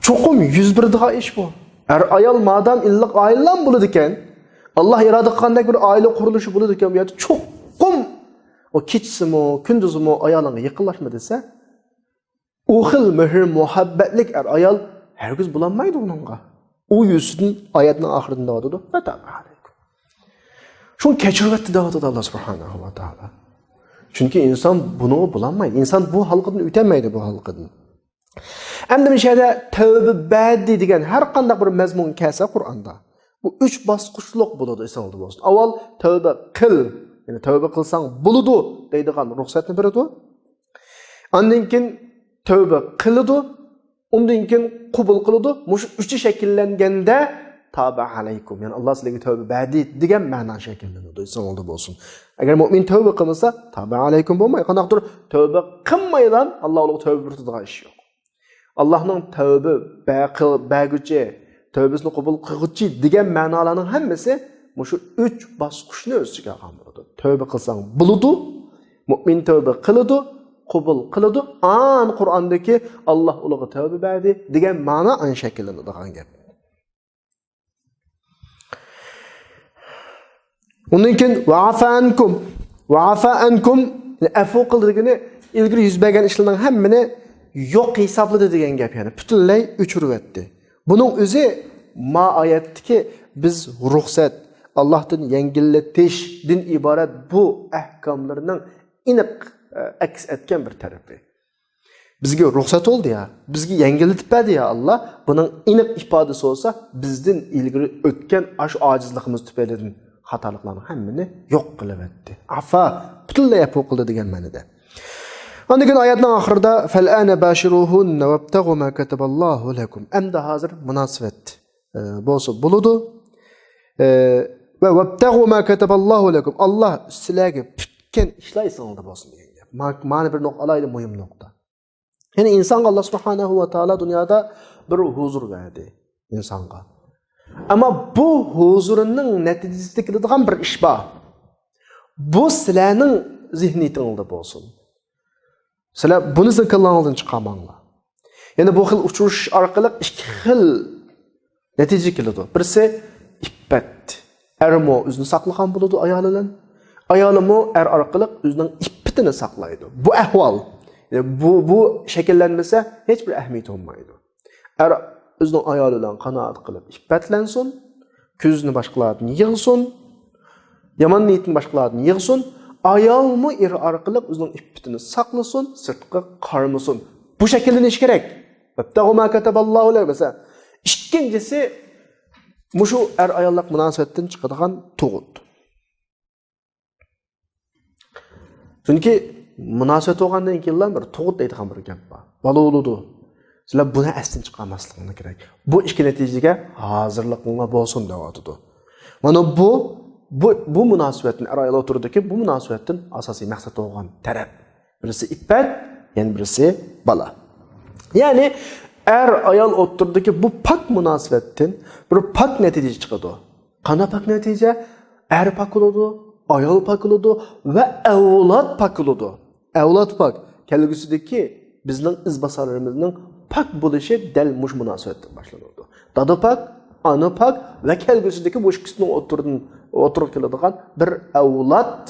چوقۇم يۈز بېرىدىغان ئىش بۇ. ئەر ئايال مادام ئىللىق ئائىلىلەرمۇ بولىدىكەن، ئاللا ئىرادە قىلغاندەك بىر ئائىلە قۇرۇلۇشى بولىدىكەن، بۇ يەردە چوقۇم ئۇ كېچىسىمۇ، كۈندۈزىمۇ ئايالىڭغا يېقىنلاشما دېسە، ئۇ خىل مېھىر مۇھەببەتلىك ئەر ئايال ھەرگىز بولالمايدۇ ئۇنىڭغا. ئۇ يۈزىسىدىن ئايەتنىڭ ئاخىرىدا دەۋاتىدۇ، ۋە تابە ئەلەيكۇم. شۇنى كەچۈرۈۋەتتى دەۋاتىدۇ ئاللا سۇبھانەھۇ ۋە تائالا. چۈنكى ئىنسان بۇنىڭغا بولالمايدۇ. ئىنسان بۇ ھالقىدىن ئۆتەلمەيدۇ، بۇ ھالقىدىن. ئەمدى مۇشۇ يەردە تەۋبە بەردى دېگەن ھەر قانداق بىر مەزمۇن كەلسە قۇرئاندا، بۇ ئۈچ باسقۇچلۇق بولىدۇ، ئېسىڭىزدە بولسۇن. ئاۋۋال تەۋبە قىل، يەنى تەۋبە قىلساڭ بولىدۇ دەيدىغان رۇخسەتنى بېرىدۇ. ئاندىن كېيىن تەۋبە قىلىدۇ، ئۇندىن كېيىن قوبۇل قىلىدۇ. مۇشۇ ئۈچى شەكىللەنگەندە تابە ئەلەيكۇم، يەنى ئاللا سىلەرگە تەۋبە بەردى دېگەن مەنا شەكىللىنىدۇ، ئېسىڭىزدە بولسۇن. ئەگەر مۇئمىن تەۋبە قىلمىسا، تابە ئەلەيكۇم بولماي، قانداقتۇر تەۋبە قىلمايلا ئاللا ئۇلۇغا تەۋبە بېرىدىغان ئىش يوق. ئاللانىڭ تەۋبە بە-، قىل-، بەرگۈچى، تەۋبىسىنى قوبۇل قىلغۇچى دېگەن مەنالارنىڭ ھەممىسى مۇشۇ ئۈچ باسقۇچنى ئۆز ئىچىگە ئالغان بولىدۇ. تەۋبە قىلساڭ بولىدۇ، مۇئمىن تەۋبە قىلىدۇ، قوبۇل قىلىدۇ، ئان قۇرئاندىكى ئاللا ئۇلىغا تەۋبە بەردى دېگەن مانا ئان شەكىللىنىدىغان گەپ. ئۇندىن كېيىن ۋەئەفا ئەنكۇم. ۋەئەفا ئەنكۇم، ئەفۇ قىلدى دېگىنى ئىلگىرى يۈز بەرگەن ئىشلارنىڭ ھەممىنى يوق ھېسابلىدى دېگەن گەپ، يەنى پۈتۈنلەي ئۆچۈرۈۋەتتى. بۇنىڭ ئۆزى ما ئايەتتىكى بىز رۇخسەت، ئاللاھتىن يەڭگىللىتىشتىن ئىبارەت بۇ ئەھكاملىرىنىڭ ئېنىق، ئە، ئەكس ئەتكەن بىر تەرىپى. بىزگە رۇخسەت بولدى يا، بىزگە يەڭگىللىتىپ بەردى يا ئاللا، بۇنىڭ ئېنىق ئىپادىسى بولسا، بىزدىن ئىلگىرى ئۆتكەن ئاشۇ ئاجىزلىقىمىز تۈپەيلىدىن خاتالىقلارنىڭ ھەممىنى يوق قىلىۋەتتى. ئەفا، پۈتۈنلەي ئەپۇ قىلدى دېگەن مەنىدە. ئاندىن كېيىن ئايەتنىڭ ئاخىرىدا، فەلئانە باشىروھۇننە ۋەبتەغۇ ما كەتەبەللاھۇ لەكۇم. ئەمدى ھازىر مۇناسىۋەت، ئە، بولسا بولىدۇ. ئە، ۋە ۋەبتەغۇ ما كەتەبەللاھۇ لەكۇم. ئاللا سىلەرگە پۈتكەن ئىشلار ئېسىڭلاردا بولسۇن دېگەن گەپ. ما-، مانا بىر نۇقتا، ئالاھىدە مۇھىم نۇقتا. يەنى ئىنسانغا ئاللا سۇبھانەھۇ ۋە تائالا دۇنيادا بىر ھۇزۇر بەردى ئىنسانغا. ئەمما بۇ ھۇزۇرنىڭ نەتىجىسىدە كېلىدىغان بىر ئىش بار. بۇ سىلەرنىڭ زېھنىيىتىڭلاردا بولسۇن. سىلەر بۇنى زېھنىڭلارنىڭ كاللاڭلاردىن چىقارماڭلار. يەنى بۇ خىل ئۇچرىشىش ئارقىلىق ئىككى خىل نەتىجە كېلىدۇ. بىرسى ئىپپەت. ئەرمۇ ئۆزىنى ساقلىغان بولىدۇ ئايالى بىلەن. ئايالىمۇ ئەر ئارقىلىق ئۆزىنىڭ ئىپپىتىنى ساقلايدۇ. بۇ ئەھۋال. يەنى بۇ، بۇ شەكىللەنمىسە ھېچبىر ئەھمىيىتى بولمايدۇ. ئەر ئۆزىنىڭ ئايالى بىلەن قانائەت قىلىپ ئىپپەتلەنسۇن، كۆزىنى باشقىلاردىن يىغسۇن، يامان نىيىتىنى باشقىلاردىن يىغسۇن، ئايالمۇ ئېرى ئارقىلىق ئۆزىنىڭ ئىپپىتىنى ساقلىسۇن، سىرتقا قارىمىسۇن. بۇ شەكىللىنىشى كېرەك. ۋەبتەغۇ ما كەتەبەللاھۇ لەكۇم. مەسىلەن، ئىككىنچىسى، مۇشۇ ئەر-ئاياللىق مۇناسىۋەتتىن چىقىدىغان تۇغۇت. چۈنكى مۇناسىۋەت بولغاندىن كېيىنلا بىر تۇغۇت دەيدىغان بىر گەپ بار. بالا بولىدۇ. سىلەر بۇنى ئەستىن چىقارماسلىقىڭلار كېرەك. بۇ ئىككى نەتىجىگە ھازىرلىقىڭلار بولسۇن دەۋاتىدۇ. مانا بۇ، بۇ، بۇ مۇناسىۋەتنى، ئەر-ئايال ئوتتۇرىدىكى بۇ مۇناسىۋەتتىن ئاساسىي مەقسەت بولغان تەرەپ. بىرسى ئىپپەت، يەنە بىرسى بالا. يەنى ئەر-ئايال ئوتتۇرىدىكى بۇ پاك مۇناسىۋەتتىن بىر پاك نەتىجە چىقىدۇ. قانداق پاك نەتىجە؟ ئەر پاك بولىدۇ، ئايال پاك بولىدۇ ۋە ئەۋلاد پاك بولىدۇ. ئەۋلاد پاك، كەلگۈسىدىكى بىزنىڭ ئىزباسارلىرىمىزنىڭ پاك بولۇشى دەل مۇشۇ مۇناسىۋەتتىن باشلىنىدۇ. دادا پاك، ئانا پاك ۋە كەلگۈسىدىكى بۇ ئىككىسىنىڭ ئوتتۇرىدىن، ئوتتۇرىغا كېلىدىغان بىر ئەۋلاد،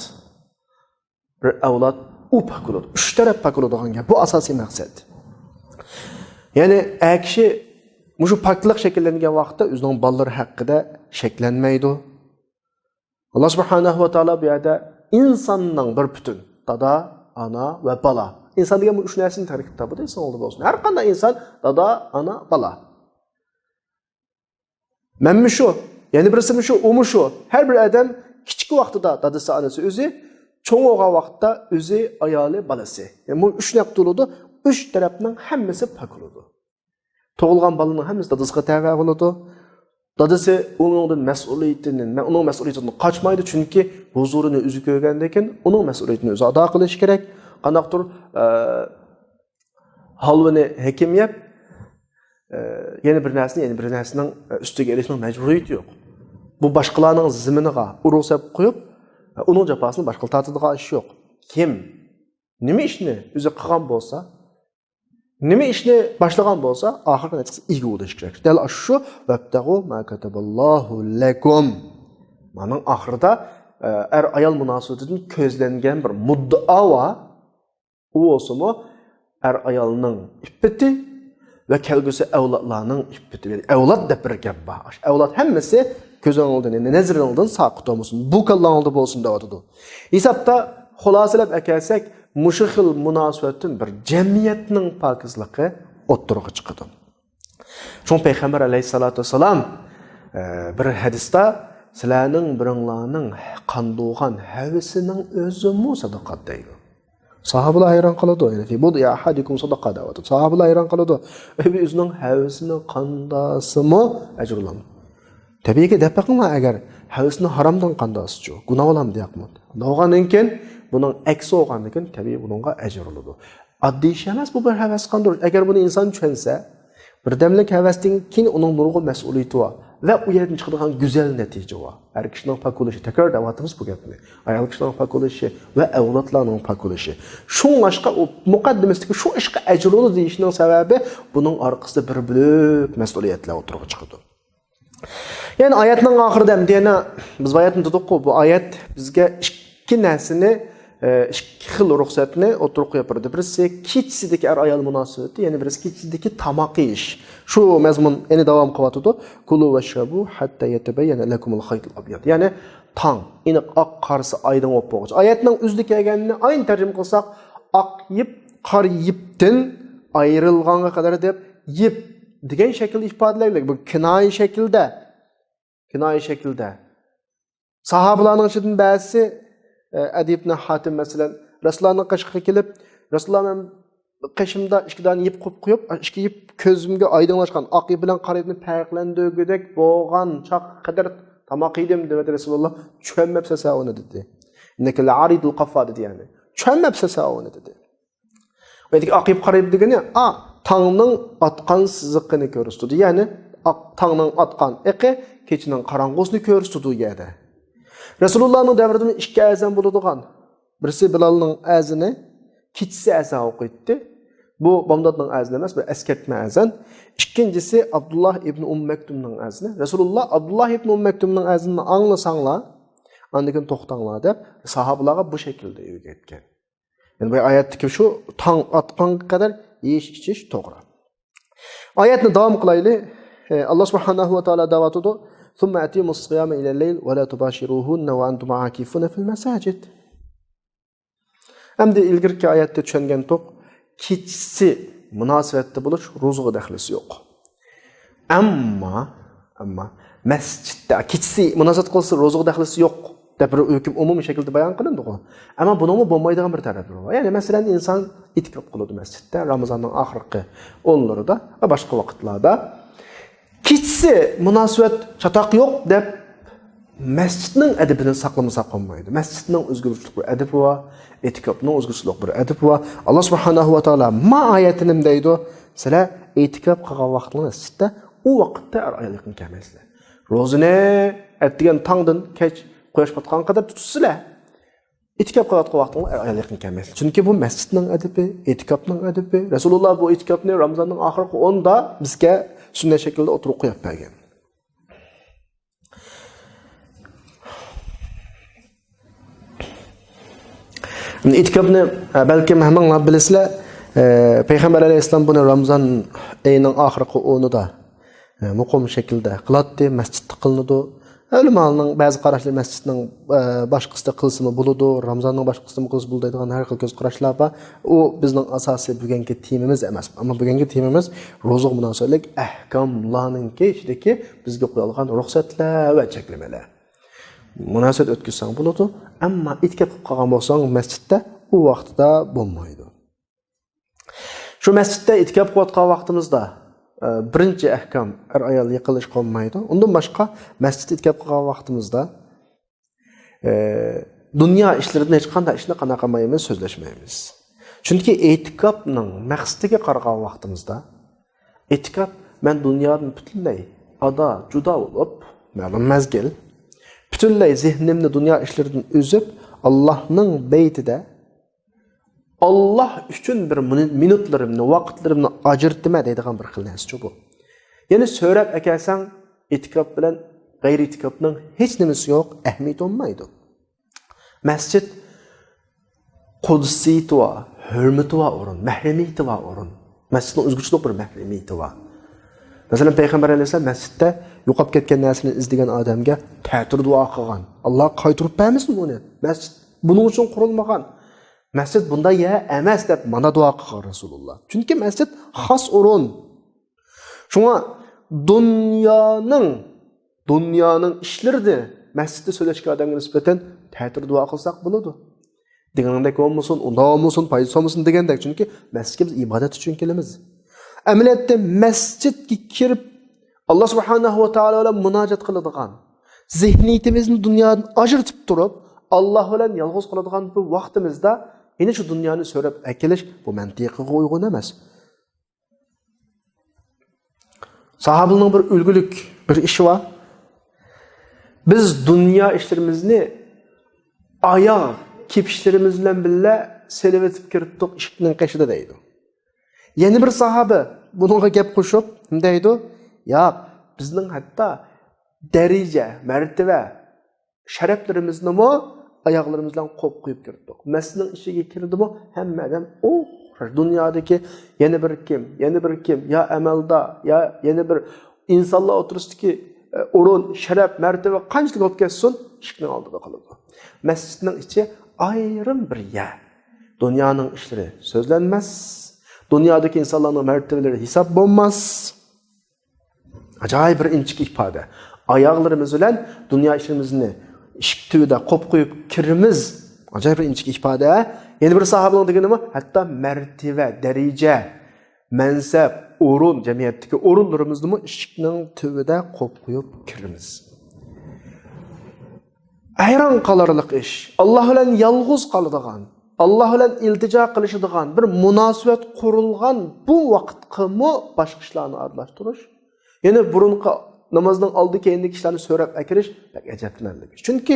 بىر ئەۋلاد ئۇ پاك بولىدۇ. ئۈچ تەرەپ پاك بولىدىغان گەپ. بۇ ئاساسىي مەقسەت. يەنى ئەر كىشى مۇشۇ پاكلىق شەكىللەنگەن ۋاقىتتا ئۆزىنىڭ بالىلىرى ھەققىدە شەكلەنمەيدۇ. ئاللا سۇبھانەھۇ ۋە تائالا بۇ يەردە ئىنساننىڭ بىر پۈتۈن، دادا، ئانا ۋە بالا. ئىنسان دېگەن بۇ ئۈچ نەرسىنى تەركىب تاپىدۇ، ئېسىڭىزدە بولسۇن. ھەر قانداق ئىنسان، دادا، ئانا، بالا. مەنمۇ شۇ، يەنە بىرسىمۇ شۇ، ئۇمۇ شۇ. ھەر بىر ئادەم كىچىك ۋاقتىدا دادىسى، ئانىسى ئۆزى، چوڭ بولغان ۋاقىتتا ئۆزى، ئايالى، بالىسى. يەنى بۇ ئۈچ نەق تولىدۇ، ئۈچ تەرەپنىڭ ھەممىسى پاك بولىدۇ. تۇغۇلغان بالىنىڭ ھەممىسى دادىسىغا تەۋە بولىدۇ. دادىسى ئۇنىڭدىن مەسئۇلىيىتىنى، ئۇنىڭ مەسئۇلىيىتىدىن قاچمايدۇ، چۈنكى ھۇزۇرىنى ئۆزى كۆرگەندىن كېيىن ئۇنىڭ مەسئۇلىيىتىنى ئۆزى ئادا قىلىشى كېرەك. قانداقتۇر، ئە، ھالۋىنى ھېكىم يەپ، ئە، يەنە بىر نەرسىنى، يەنە بىر نەرسىنىڭ، ئە، ئۈستىگە ئېلىشنىڭ مەجبۇرىيىتى يوق. بۇ باشقىلارنىڭ زېمىنىغا ئۇرۇق سېلىپ قويۇپ، ئە، ئۇنىڭ جاپاسىنى باشقىلار تارتىدىغان ئىش يوق. كىم نېمە ئىشنى ئۆزى قىلغان بولسا، نېمە ئىشنى باشلىغان بولسا، ئاخىرقى نەتىجىسى ئىگە بولۇشى كېرەك. دەل ئاشۇ شۇ، «ۋەبتەغۇ ما كەتەبەللاھۇ لەكۇم». مانىڭ ئاخىرىدا، ئە، ئەر-ئايال مۇناسىۋىتىدىن كۆزلەنگەن بىر مۇددىئا بار. ئۇ بولسىمۇ ئەر-ئايالنىڭ ئىپپىتى ۋە كەلگۈسى ئەۋلادلارنىڭ ئىپپىتى. يەنى ئەۋلاد دەپ بىر گەپ بار. ئەۋلاد ھەممىسى كۆزۈڭدىن، يەنى نەزىرىڭدىن ساقىت بولمىسۇن، بۇ كاللاڭدا بولسۇن دەۋاتىدۇ. ھېسابتا خۇلاسىلەپ ئەكەلسەك، مۇشۇ خىل مۇناسىۋەتتىن بىر جەمئىيەتنىڭ پاكىزلىقى ئوتتۇرىغا چىقىدۇ. شۇڭا پەيغەمبەر ئەلەيھىسسالاتۇ ۋەسسالام، ئە، بىر ھەدىستە، «سىلەرنىڭ بىرىڭلارنىڭ قاندۇرغان ھەۋىسىنىڭ ئۆزىمۇ سەدىقات» دەيدۇ. ساھابىلار ھەيران قالىدۇ. يەنى، «في بضع أحدكم صدقة» دەۋاتىدۇ. ساھابىلار ھەيران قالىدۇ. ئۆزىنىڭ ھەۋىسىنى قانداسىمۇ ئەجىر ئالامدۇ؟ تەبىئىيكى، دەپ بېقىڭلار، ئەگەر ھەۋىسىنى ھارامدىن قانداسىچۇ، گۇناھ بولامدۇ ياقمۇ؟ بولغاندىن كېيىن، بۇنىڭ ئەكسى بولغاندىن كېيىن، تەبىئىي بۇنىڭغا ئەجىر بولىدۇ. ئاددىي ئىش ئەمەس بۇ بىر ھەۋەس قاندۇرۇش. ئەگەر بۇنى ئىنسان چۈشەنسە، بىردەملىك ھەۋەستىن كېيىن ئۇنىڭ نۇرغۇن مەسئۇلىيىتى بار ۋە ئۇ يەردىن چىقىدىغان گۈزەل نەتىجە بار. ئەر كىشىنىڭ پاك بولۇشى، تەكرار دەۋاتىمىز بۇ گەپنى. ئايال كىشىنىڭ پاك بولۇشى ۋە ئەۋلادلارنىڭ پاك بولۇشى. شۇڭلاشقا ئۇ مۇقەددىمىسىدىكى «شۇ ئىشقا ئەجىر بولىدۇ» دېيىشنىڭ سەۋەبى، بۇنىڭ ئارقىسىدا بىر بۆلەك مەسئۇلىيەتلەر ئوتتۇرىغا چىقىدۇ. يەنى ئايەتنىڭ ئاخىرىدا ئەمدى يەنە، بىز بۇ ئايەتنى دېدۇققۇ، بۇ ئايەت بىزگە ئىككى نەرسىنى، ئە، ئىككى خىل رۇخسەتنى ئوتتۇرىغا قويۇپ بەردى. بىرسى كېچىسىدىكى ئەر-ئايال مۇناسىۋىتى، يەنە بىرسى كېچىسىدىكى تاماق يېيىش. شۇ مەزمۇن يەنە داۋام قىلىۋاتىدۇ. «كلوا واشربوا حتى يتبين لكم الخيط الأبيض». يەنى تاڭ ئېنىق ئاق، قارىسى ئايدىڭ بولۇپ بولغۇچە. ئايەتنىڭ ئۆزىدە كەلگەننى ئاينى تەرجىمە قىلساق، ئاق يىپ قارا يىپتىن ئايرىلغانغا قەدەر دەپ، يىپ دېگەن شەكىلدە ئىپادىلەيلى. بۇ كىنايە شەكىلدە. كىنايە شەكىلدە. ساھابىلارنىڭ ئىچىدىن بەزىسى، ئە، ئەدى ئىبنى ھاتىم مەسىلەن، رەسۇلۇللانىڭ قېشىغا كېلىپ، «رەسۇلۇللا، مەن قېشىمدا ئىككى دانە يىپ قويۇپ قويۇپ، ئىككى يىپ كۆزۈمگە ئايدىڭلاشقان، ئاق يىپ بىلەن قارا يىپنى پەرقلەندۈرگۈدەك بولغان چاغقا قەدەر تاماق يېدىم» دېدى رەسۇلۇللا. «چۈشەنمەپسەن سەن ئۇنى» دېدى. «إنك لعريض القفا» دېدى يەنى. «چۈشەنمەپسەن سەن ئۇنى» دېدى. ئۇ يەردىكى ئاق يىپ قارا يىپ دېگىنى، ئا، تاڭنىڭ ئاتقان سىزىقىنى كۆرسىتىدۇ. يەنى ئاق، تاڭنىڭ ئاتقان ئېقى كېچىنىڭ قاراڭغۇسىنى كۆرسىتىدۇ ئۇ يەردە. رەسۇلۇللانىڭ دەۋرىدىمۇ ئىككى ئەزان بولىدىغان. بىرسى بىلالنىڭ ئەزىنى، كېچىسى ئەزان ئوقۇيتتى. بۇ بامداتنىڭ ئەزىنى ئەمەس، بىر ئەسكەرتمە ئەزان. ئىككىنچىسى ئابدۇللا ئىبن ئۇم مەكتۇمنىڭ ئەزىنى. رەسۇلۇللا، «ئابدۇللا ئىبن ئۇم مەكتۇمنىڭ ئەزىنىنى ئاڭلىساڭلار، ئاندىن كېيىن توختاڭلار» دەپ، ساھابىلارغا بۇ شەكىلدە ئۆگەتكەن. يەنى بۇ ئايەتتىكى شۇ تاڭ ئاتقانغا قەدەر يېيىش ئىچىش توغرا. ئايەتنى داۋام قىلايلى. ئى، ئاللا سۇبھانەھۇ ۋە تائالا دەۋاتىدۇ، «ثم أتموا الصيام إلى الليل ولا تباشروهن وأنتم عاكفون في المساجد». ئەمدى ئىلگىرىكى ئايەتتە چۈشەنگەنتۇق، كېچىسى مۇناسىۋەتتە بولۇش روزىغا دەخلىسى يوق. ئەمما، ئەمما مەسچىتتە كېچىسى مۇناسىۋەت قىلسا روزىغا دەخلىسى يوق دەپ بىر ھۆكۈم ئومۇمىي شەكىلدە بايان قىلىندىغۇ. ئەمما بۇنىڭمۇ بولمايدىغان بىر تەرەپلىرى بار. يەنى مەسىلەن، ئىنسان ئېتىكاپ قىلىدۇ مەسچىتتە رامىزاننىڭ ئاخىرقى ئونلىرىدا ۋە باشقا ۋاقىتلاردا. كېچىسى مۇناسىۋەت چاتاق يوق دەپ مەسچىتنىڭ ئەدىپىنى ساقلىمىساق بولمايدۇ. مەسچىتنىڭ ئۆزگىچىلىك بىر ئەدىپى بار، ئېتىكاپنىڭ ئۆزگىچىلىك بىر ئەدىپى بار. ئاللا سۇبھانەھۇ ۋە تائالا ما ئايەتىنىم دەيدۇ، سىلەر ئېتىكاپ قىلغان ۋاقتىڭلار مەسچىتتە، ئۇ ۋاقىتتا ئەر ئايال يېقىن كەلمەيسىلەر. روزىنى ئەتىگەن تاڭدىن كەچ قۇياش پاتقانغا قەدەر تۇتىسىلەر. ئېتىكاپ قىلىۋاتقان ۋاقتىڭلار ئەر ئايال يېقىن كەلمەيسىلەر. چۈنكى بۇ مەسچىتنىڭ ئەدىپى، ئېتىكاپنىڭ ئەدىپى. رەسۇلۇللا بۇ ئېتىكاپنى رامىزاننىڭ ئاخىرقى ئوندا بىزگە سۈننەت شەكلىدە ئوتتۇرىغا قويۇپ بەرگەن. ئېتىكاپنى، ئە، بەلكىم ھەممىڭلار بىلىسىلەر، ئە، پەيغەمبەر ئەلەيھىسسالام بۇنى رامىزان ئېيىنىڭ ئاخىرقى ئونىدا، ئە، مۇقىم شەكىلدە قىلاتتى، مەسچىتتە قىلىنىدۇ. ئۆلىمالارنىڭ بەزى قاراشلىرى مەسچىتنىڭ، ئە، باشقىسىدا قىلسىمۇ بولىدۇ، رامىزاننىڭ باشقىسىدا قىلسا بولىدۇ دەيدىغان ھەر خىل كۆز قاراشلار بار. ئۇ بىزنىڭ ئاساسىي بۈگۈنكى تېمىمىز ئەمەس. ئەمما بۈگۈنكى تېمىمىز روزىغا مۇناسىۋەتلىك ئەھكاملارنىڭكى ئىچىدىكى بىزگە قويۇلغان رۇخسەتلەر ۋە چەكلىمىلەر. مۇناسىۋەت ئۆتكۈزسەڭ بولىدۇ، ئەمما ئېتىكاپ قىلىپ قالغان بولساڭ مەسچىتتە، ئۇ ۋاقتىدا بولمايدۇ. شۇ مەسچىتتە ئېتىكاپ قىلىۋاتقان ۋاقتىمىزدا، ئە، بىرىنچى ئەھكام، ئەر-ئايال يىقىلىشقا بولمايدۇ. ئۇندىن باشقا، مەسچىتتە ئېتىكاپ قىلغان ۋاقتىمىزدا، ئە، دۇنيا ئىشلىرىدىن ھېچقانداق ئىشنى قانداق قىلمايمىز، سۆزلەشمەيمىز. چۈنكى ئېتىكاپنىڭ مەقسىتىگە قارىغان ۋاقتىمىزدا، ئېتىكاپ مەن دۇنيادىن پۈتۈنلەي ئادا، جۇدا بولۇپ، مەلۇم مەزگىل، پۈتۈنلەي زېھنىمنى دۇنيا ئىشلىرىدىن ئۈزۈپ، ئاللاھنىڭ بەيتىدە ئاللاھ ئۈچۈن بىر مىنۇ-، مىنۇتلىرىمنى، ۋاقىتلىرىمنى ئاجرىتىمەن دەيدىغان بىر خىل نەرسىچۇ بۇ. يەنى سۆرەپ ئەكەلسەڭ، ئېتىكاپ بىلەن غەيرىي ئېتىكاپنىڭ ھېچ نېمىسى يوق، ئەھمىيىتى بولمايدۇ. مەسچىت قۇدسىيىتى بار، ھۆرمىتى بار ئورۇن، مەھرىمىيىتى بار ئورۇن. مەسچىتنىڭ ئۆزگىچىلىك بىر مەھرىمىيىتى بار. مەسىلەن، پەيغەمبەر ئەلەيھىسسالام مەسچىتتە يوقاپ كەتكەن نەرسىنى ئىزدىگەن ئادەمگە تەتۈر دۇئا قىلغان. ئاللاھ قايتۇرۇپ بەرمىسۇن ئۇنى. مەسچىت بۇنىڭ ئۈچۈن قۇرۇلمىغان. مەسچىت بۇنداق يەر ئەمەس دەپ مانا دۇئا قىلغان رەسۇلۇللا. چۈنكى مەسچىت خاس ئورۇن. شۇڭا دۇنيانىڭ، دۇنيانىڭ ئىشلىرىدا مەسچىتتە سۆزلەشكەن ئادەمگە نىسبەتەن تەتۈر دۇئا قىلساق بولىدۇ. دېگىنىڭدەك بولمىسۇن، ئۇنداق بولمىسۇن، پايدىسى بولمىسۇن دېگەندەك. چۈنكى مەسچىتكە بىز ئىبادەت ئۈچۈن كېلىمىز. ئەمەلىيەتتە مەسچىتكە كىرىپ، ئاللا سۇبھانەھۇ ۋە تائالا بىلەن مۇناجات قىلىدىغان، زېھنىيىتىمىزنى دۇنيادىن ئاجرىتىپ تۇرۇپ، ئاللا بىلەن يالغۇز قالىدىغان بۇ ۋاقتىمىزدا يەنە شۇ دۇنيانى سۆرەپ ئەكېلىش، بۇ مەنتىقىغا ئۇيغۇن ئەمەس. ساھابىلەرنىڭ بىر ئۈلگىلىك بىر ئىشى بار. بىز دۇنيا ئىشلىرىمىزنى ئاياغ كېپىشلىرىمىز بىلەن بىللە سېلىۋېتىپ كىرىپتۇق ئىشىكنىڭ قېشىدا دەيدۇ. يەنە بىر ساھابە بۇنىڭغا گەپ قوشۇپ نېمە دەيدۇ؟ ياق، بىزنىڭ ھەتتا دەرىجە، مەرتىۋە، شەرەپلىرىمىزنىمۇ ئاياغلىرىمىز بىلەن قوپ قويۇپ كىرىپتۇق. مەسچىتنىڭ ئىچىگە كىردىمۇ، ھەممە ئادەم ئوخشاش. دۇنيادىكى يەنە بىر كىم، يەنە بىر كىم، يا ئەمەلدار، يا يەنە بىر ئىنسانلار ئوتتۇرىسىدىكى، ئە، ئورۇن، شەرەپ، مەرتىۋە قانچىلىك بولۇپ كەتسۇن، ئىشىكنىڭ ئالدىدا قالىدۇ. مەسچىتنىڭ ئىچى ئايرىم بىر يەر. دۇنيانىڭ ئىشلىرى سۆزلەنمەس. دۇنيادىكى ئىنسانلارنىڭ مەرتىۋىلىرى ھېساب بولماس. ئاجايىپ بىر ئىنچىكە ئىپادە. ئاياغلىرىمىز بىلەن دۇنيا ئىشلىرىمىزنى ئىشىك تۈۋىدە قوپ قويۇپ كىرىمىز. ئاجايىپ بىر ئىنچىكە ئىپادە. يەنە بىر ساھابىنىڭ دېگىنىمۇ، ھەتتا مەرتىۋە، دەرىجە، مەنسەپ، ئورۇن، جەمئىيەتتىكى ئورۇنلىرىمىزنىمۇ ئىشىكنىڭ تۈۋىدە قوپ قويۇپ كىرىمىز. ھەيران قالارلىق ئىش. ئاللا بىلەن يالغۇز قالىدىغان، ئاللا بىلەن ئىلتىجا قىلىشىدىغان بىر مۇناسىۋەت قۇرۇلغان بۇ ۋاقىتقىمۇ باشقا ئىشلارنى ئارىلاشتۇرۇش، يەنى بۇرۇنقى نامازنىڭ ئالدى كەينىدىكى ئىشلارنى سۆرەپ ئەكىرىش بەك ئەجەبلىنەرلىك ئىش. چۈنكى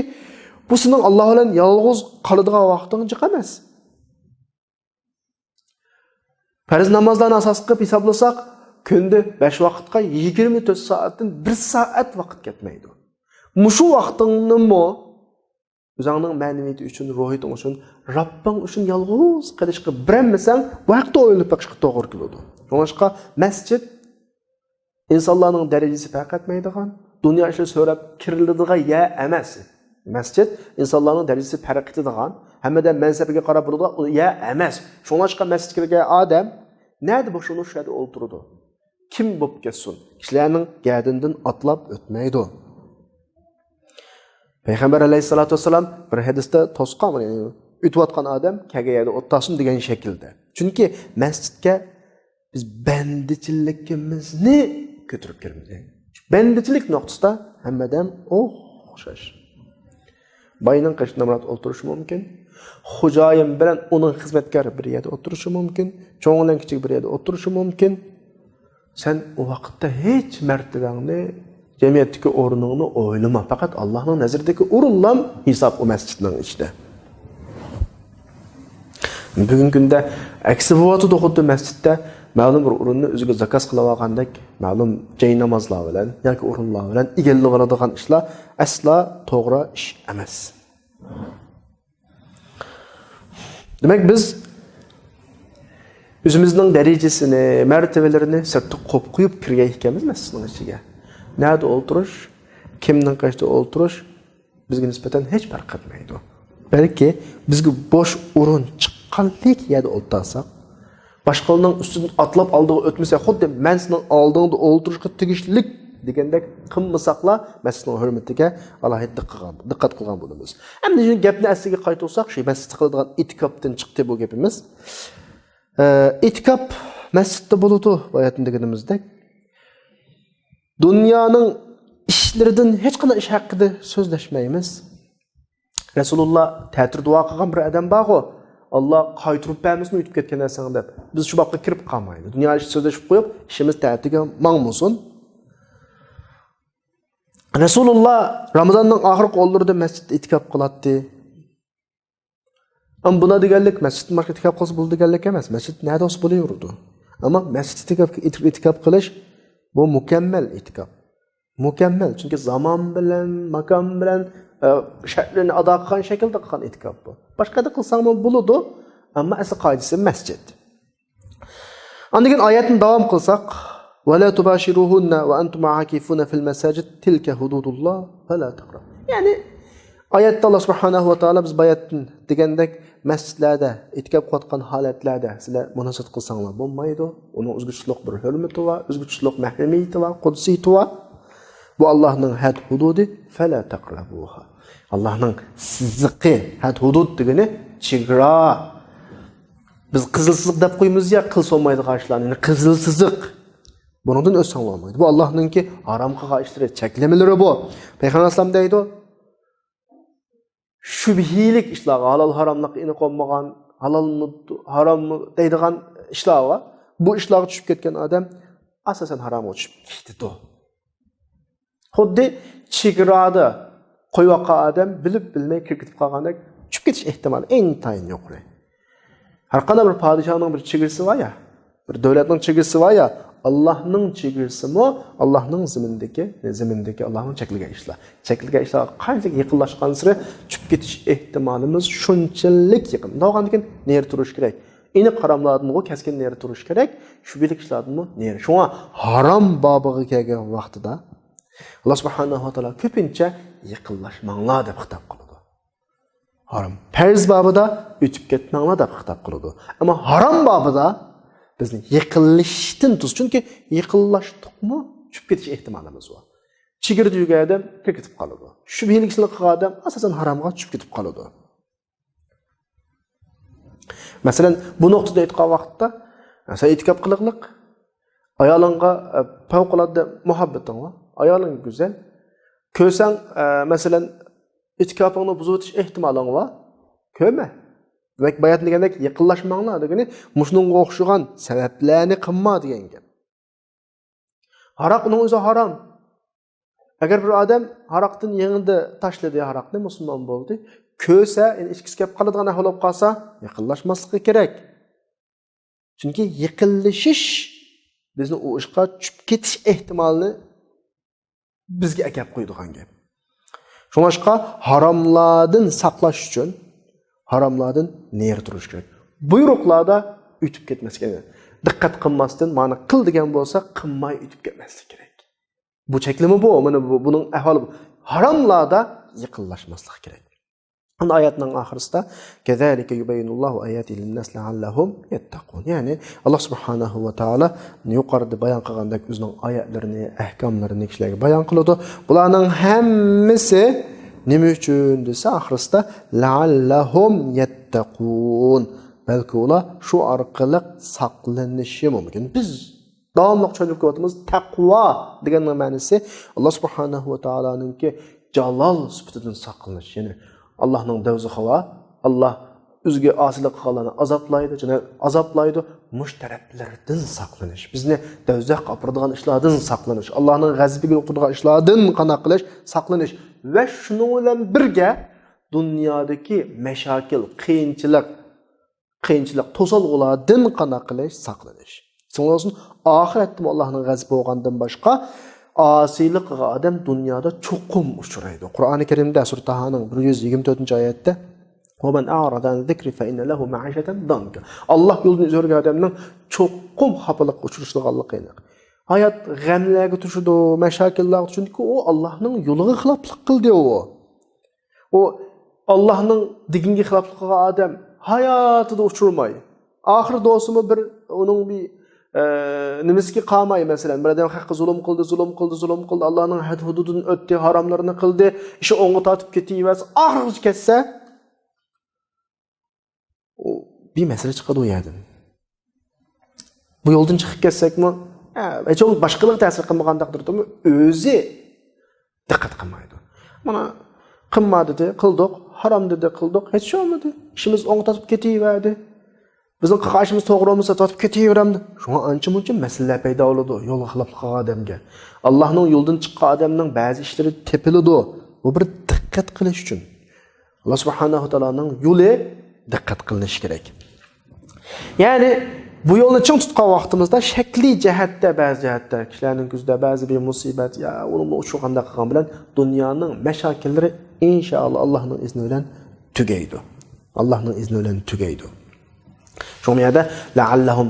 بۇ سېنىڭ ئاللا بىلەن يالغۇز قالىدىغان ۋاقتىڭ جىق ئەمەس. پەرز نامازلارنى ئاساس قىلىپ ھېسابلىساق، كۈندە بەش ۋاقىتقا يىگىرمە تۆت سائەتتىن بىر سائەت ۋاقىت كەتمەيدۇ. مۇشۇ ۋاقتىڭنىمۇ ئۆزۈڭنىڭ مەنىۋىيىتى ئۈچۈن، روھىيىتىڭ ئۈچۈن، رەببىڭ ئۈچۈن يالغۇز قېلىشقا بېرەلمىسەڭ، بۇ ھەقتە ئويلىنىپ بېقىشقا توغرا كېلىدۇ. شۇڭلاشقا مەسچىت ئىنسانلارنىڭ دەرىجىسى پەرق ئەتمەيدىغان، دۇنيا ئىشلىرى سۆرەپ كىرىلىدىغان يەر ئەمەس. مەسچىت ئىنسانلارنىڭ دەرىجىسى پەرق ئېتىدىغان، ھەممىدە مەنسەپكە قاراپ بولىدىغان يەر ئەمەس. شۇڭلاشقا مەسچىتكە كىرگەن ئادەم نەدە بوش بولسا شۇ يەردە ئولتۇرىدۇ. كىم بولۇپ كەتسۇن، كىشىلەرنىڭ گەدىنىدىن ئاتلاپ ئۆتمەيدۇ. پەيغەمبەر ئەلەيھىسسالاتۇ ۋەسسالام بىر ھەدىستە توسقان، يەنى ئۆتۈۋاتقان ئادەم كەلگەن يەردە ئولتۇرسۇن دېگەن شەكىلدە. چۈنكى مەسچىتكە بىز بەندىچىلىكىمىزنى كۆتۈرۈپ كىرىمىز. بەندىچىلىك نۇقتىسىدا ھەممە ئادەم ئوخشاش. باينىڭ قېشىدا نامرات ئولتۇرۇشى مۇمكىن. خوجايىن بىلەن ئۇنىڭ خىزمەتكارى بىر يەردە ئولتۇرۇشى مۇمكىن. چوڭ بىلەن كىچىك بىر يەردە ئولتۇرۇشى مۇمكىن. سەن ئۇ ۋاقىتتا ھېچ مەرتىۋەڭنى، جەمئىيەتتىكى ئورنۇڭنى ئويلىما. پەقەت ئاللاھنىڭ نەزىرىدىكى ئورۇنلام ھېساب ئۇ مەسچىتنىڭ ئىچىدە. بۈگۈنكى كۈندە ئەكسى بولۇۋاتىدۇ، خۇددى مەسچىتتە مەلۇم بىر ئورۇننى ئۆزىگە زاكاز قىلىۋالغاندەك، مەلۇم جاي نامازلار بىلەن ياكى ئورۇنلار بىلەن ئىگىلىۋالىدىغان ئىشلار ئەسلا توغرا ئىش ئەمەس. دېمەك، بىز ئۆزىمىزنىڭ دەرىجىسىنى، مەرتىۋىلىرىنى سىرتتا قويۇپ قويۇپ كىرگەن ئىكەنمىز مەسچىتنىڭ ئىچىگە. نەدە ئولتۇرۇش، كىمنىڭ قېشىدا ئولتۇرۇش بىزگە نىسبەتەن ھېچ پەرق قىلمايدۇ. بەلكى بىزگە بوش ئورۇن چىققانلىك يەردە ئولتۇرساق، باشقىلارنىڭ ئۈستىدىن ئاتلاپ ئالدىغا ئۆتمىسەك، خۇددى مەن سېنىڭ ئالدىڭدا ئولتۇرۇشقا تېگىشلىك دېگەندەك قىلمىساقلا، مەسچىتنىڭ ھۆرمىتىگە ئالاھىدە دىققەت قىلغان، دىققەت قىلغان بولىمىز. ئەمدى شۇ گەپنى ئەسلىگە قايتۇرساق، شۇ مەسچىتتە قىلىدىغان ئېتىكاپتىن چىقتى بۇ گېپىمىز. ئە، ئېتىكاپ مەسچىتتە بولىدۇ، باياتىن دېگىنىمىزدەك. دۇنيانىڭ ئىشلىرىدىن ھېچقانداق ئىش ھەققىدە سۆزلەشمەيمىز. رەسۇلۇللا تەتۈر دۇئا قىلغان بىر ئادەم بارغۇ، ئاللا قايتۇرۇپ بەرمىسۇن ئۆتۈپ كەتكەن نەرسەڭنى دەپ. بىز شۇ بابقا كىرىپ قالمايلى. دۇنيا ئىشى سۆزلىشىپ قويۇپ، ئىشىمىز تەتۈرگە ماڭمىسۇن. رەسۇلۇللا رامىزاننىڭ ئاخىرقى ئونلىرىدا مەسچىتتە ئېتىكاپ قىلاتتى. ئەمما بۇنا دېگەنلىك مەسچىتتىن باشقا ئېتىكاپ قىلسا بولىدۇ دېگەنلىك ئەمەس. مەسچىت نەدە بولسا بولۇۋېرىدۇ. ئەمما مەسچىتتە ئېتىكاپ، ئېتىكاپ قىلىش بۇ مۇكەممەل ئېتىكاپ. مۇكەممەل. چۈنكى زامان بىلەن، ماكان بىلەن، ئە، شەرتلىرىنى ئادا قىلغان شەكىلدە قىلغان ئېتىكاپ بۇ. باشقا يەردە قىلساڭمۇ بولىدۇ، ئەمما ئەسلى قائىدىسى مەسچىت. ئاندىن كېيىن ئايەتنى داۋام قىلساق، «ولا تباشروهن وأنتم عاكفون في المساجد تلك حدود الله فلا تقربوها.» يەنى ئايەتتە ئاللا سۇبھانەھۇ ۋە تائالا بىز باياتتىن دېگەندەك مەسچىتلەردە ئېتىكاپ قىلىۋاتقان ھالەتلەردە سىلەر مۇناسىۋەت قىلساڭلار بولمايدۇ. ئۇنىڭ ئۆزگىچىلىك بىر ھۆرمىتى بار، ئۆزگىچىلىك مەھرىمىيىتى بار، قۇدسىيىتى بار. بۇ ئاللانىڭ ھەد ھۇدۇدى، فلا تقربوها. ئاللانىڭ سىزىقى، ھەد ھۇدۇد دېگىنى چېگرا. بىز قىزىل سىزىق دەپ قويىمىز يا، قىلسا بولمايدىغان ئىشلارنى، يەنى قىزىل سىزىق. بۇنىڭدىن ئۆتسەڭلار بولمايدۇ. بۇ ئاللانىڭكى ھارام قىلغان ئىشلىرى، چەكلىمىلىرى بۇ. پەيغەمبەر ئەلەيھىسسالام دەيدۇ، شۈبھىلىك ئىشلارغا، ھالال ھاراملىققا ئېنىق بولمىغان، ھالالمۇ، ھاراممۇ دەيدىغان ئىشلارغا، بۇ ئىشلارغا چۈشۈپ كەتكەن ئادەم ئاساسەن ھارامغا چۈشۈپ كېتىدۇ. خۇددى چېگرادا قويۇۋاتقان ئادەم بىلىپ بىلمەي كىرىپ كېتىپ قالغاندەك، چۈشۈپ كېتىش ئېھتىمالى ئىنتايىن يۇقىرى. ھەر قانداق بىر پادىشاھنىڭ بىر چېگرىسى بار يا، بىر دۆلەتنىڭ چېگرىسى بار يا، ئاللانىڭ چېگرىسىمۇ ئاللانىڭ زېمىنىدىكى، زېمىنىدىكى ئاللانىڭ چەكلىگەن ئىشلار. چەكلىگەن ئىشلارغا قانچىلىك يېقىنلاشقانسېرى چۈشۈپ كېتىش ئېھتىمالىمىز شۇنچىلىك يېقىن. بولغاندىن كېيىن نېرى تۇرۇش كېرەك. ئېنىق ھاراملاردىنغۇ كەسكىن نېرى تۇرۇش كېرەك، شۈبھىلىك ئىشلاردىنمۇ نېرى. شۇڭا ھارام بابىغا كەلگەن ۋاقتىدا ئاللا سۇبھانەھۇ ۋە تائالا كۆپىنچە يېقىنلاشماڭلار دەپ خىتاب قىلىدۇ. ھارام پەرز بابىدا ئۆتۈپ كەتمەڭلار دەپ خىتاب قىلىدۇ. ئەمما ھارام بابىدا بىزنى يېقىنلىشىشتىن توسىدۇ. چۈنكى يېقىنلاشتۇقمۇ چۈشۈپ كېتىش ئېھتىمالىمىز بار. چېگرىدە يۈرگەن ئادەم كىرىپ كېتىپ قالىدۇ. شۈبھىلىك ئىشنى قىلغان ئادەم ئاساسەن ھارامغا چۈشۈپ كېتىپ قالىدۇ. مەسىلەن، بۇ نۇقتىدا ئېيتقان ۋاقىتتا، سەن ئېتىكاپ قىلىقلىق، ئايالىڭغا، ئە، پەۋقۇلئاددە مۇھەببىتىڭ بار، ئايالىڭ گۈزەل. كۆرسەڭ، ئە، مەسىلەن، ئېتىكاپىڭنى بۇزۇۋېتىش ئېھتىمالىڭ بار، كۆرمە. دېمەك، باياتىن دېگەندەك، يېقىنلاشماڭلار دېگىنى، مۇشۇنىڭغا ئوخشىغان سەۋەبلەرنى قىلما دېگەن گەپ. ھاراق ئۇنىڭ ئۆزى ھارام. ئەگەر بىر ئادەم ھاراقتىن يېڭىدا تاشلىدى ھاراقنى، مۇسۇلمان بولدى. كۆرسە، يەنى ئىچكۈسى كەپ قالىدىغان ئەھۋال بولۇپ قالسا، يېقىنلاشماسلىقى كېرەك. چۈنكى يېقىنلىشىش بىزنى ئۇ ئىشقا چۈشۈپ كېتىش ئېھتىمالىنى بىزگە ئەكەپ قويىدىغان گەپ. شۇڭلاشقا ھاراملاردىن ساقلاش ئۈچۈن ھاراملاردىن نېرى تۇرۇش كېرەك. بۇيرۇقلاردا ئۆتۈپ كەتمەسلىك كېرەك. دىققەت قىلماستىن، مانا قىل دېگەن بولسا، قىلماي ئۆتۈپ كەتمەسلىك كېرەك. بۇ چەكلىمە بۇ. مانا بۇ، بۇنىڭ ئەھۋالى بۇ. ھاراملاردا يېقىنلاشماسلىق كېرەك. ئايەتنىڭ ئاخىرىسىدا، كەزالىكە يۇبەييىنۇللاھۇ ئاياتىھى لىنناس لەئەللەھۇم يەتتەقۇن. يەنى، ئاللا سۇبھانەھۇ ۋە تائالا يۇقىرىدا بايان قىلغاندەك، ئۆزىنىڭ ئايەتلىرىنى، ئەھكاملىرىنى كىشىلەرگە بايان قىلىدۇ. بۇلارنىڭ ھەممىسى نېمە ئۈچۈن دېسە، ئاخىرىسىدا، لەئەللەھۇم يەتتەقۇن. بەلكى ئۇلار شۇ ئارقىلىق ساقلىنىشى مۇمكىن. بىز داۋاملىق چۈشەندۈرۈپ كېلىۋاتىمىز. تەقۋا دېگەننىڭ مەنىسى، ئاللا سۇبھانەھۇ ۋە تائالانىڭكى جالال سۈپىتىدىن ساقلىنىش. يەنى، ئاللانىڭ دوزىخى بار. ئاللا ئۆزىگە ئاسىيلىق قىلغانلارنى ئازابلايدۇ، جەننەت ئازابلايدۇ. مۇشۇ تەرەپلەردىن ساقلىنىش. بىزنى دوزاخقا ئاپىرىدىغان ئىشلاردىن ساقلىنىش. ئاللانىڭ غەزىپىگە يولۇقىدىغان ئىشلاردىن قانداق قىلىش؟ ساقلىنىش. ۋە شۇنىڭ بىلەن بىرگە، دۇنيادىكى مەشاكىل، قىيىنچىلىق، قىيىنچىلىق، توسالغۇلاردىن قانداق قىلىش؟ ساقلىنىش. شۇڭلاشقا ئاخىرەتتىمۇ ئاللانىڭ غەزىپى بولغاندىن باشقا، ئاسىيلىق قىلغان ئادەم دۇنيادا چوقۇم ئۇچرايدۇ. قۇرئانى كەرىمدە سۈرە تاھانىڭ بىر يۈز يىگىرمە تۆتىنچى ئايەتتە، «ومن أعرض عن ذكري فإن له معيشة ضنكا.» ئاللا يولىدىن يۈز ئۆرۈگەن ئادەمنىڭ چوقۇم خاپىلىققا ئۇچرىشىدىغانلىقى ئېنىق. ھايات غەملەرگە توشىدۇ، مەشاكىللارغا توشىدۇ، چۈنكى ئۇ ئاللانىڭ يولىغا خىلاپلىق قىلدى ئۇ. ئۇ ئاللانىڭ دېگىنىگە خىلاپلىق قىلغان ئادەم ھاياتىدا ئۇچرىماي. ئاخىرى دوسىمۇ بىر ئۇنىڭ بىر، ئە، نېمىسىگە قالماي، مەسىلەن، بىر ئادەم خەققە زۇلۇم قىلدى، زۇلۇم قىلدى، زۇلۇم قىلدى، ئاللانىڭ ھەد ھۇدۇدىدىن ئۆتتى، ھاراملىرىنى قىلدى، ئىشى ئوڭغا تارتىپ كېتىۋەرسە، ئاخىرغىچە كەتسە، ئۇ بىر مەسىلە چىقىدۇ ئۇ يەردىن. بۇ يولدىن چىقىپ كەتسەكمۇ، ئە، ھېچ بولمىسا باشقىلارغا تەسىر قىلمىغان تەقدىردىمۇ ئۆزى دىققەت قىلمايدۇ. مانا، قىلما دېدى، قىلدۇق، ھارام دېدى، قىلدۇق، ھېچ ئىش بولمىدى. ئىشىمىز ئوڭغا تارتىپ كېتىۋەردى. بىزنىڭ قىلغان ئىشىمىز توغرا بولمىسا، تارتىپ كېتىۋېرەمدۇ. شۇڭا ئانچە-مۇنچە مەسىلىلەر پەيدا بولىدۇ، يولغا خىلاپلىق قىلغان ئادەمگە. ئاللانىڭ يولىدىن چىققان ئادەمنىڭ بەزى ئىشلىرى تېپىلىدۇ. بۇ بىر دىققەت قىلىش ئۈچۈن. ئاللا سۇبھانەھۇ ۋە تائالانىڭ يولى دىققەت قىلىنىشى كېرەك. يەنى بۇ يولنى چىڭ تۇتقان ۋاقتىمىزدا شەكلىي جەھەتتە، بەزى جەھەتتە كىشىلەرنىڭ كۆزىدە بەزى بىر مۇسىبەت، يا ئۇنىڭ ئۇچۇر قانداق قىلغان بىلەن دۇنيانىڭ مەشاكىللىرى ئىنشائاللا ئاللانىڭ ئىزنى بىلەن تۈگەيدۇ. ئاللانىڭ ئىزنى بىلەن تۈگەيدۇ. شۇڭا بۇ يەردە لەئەللەھۇم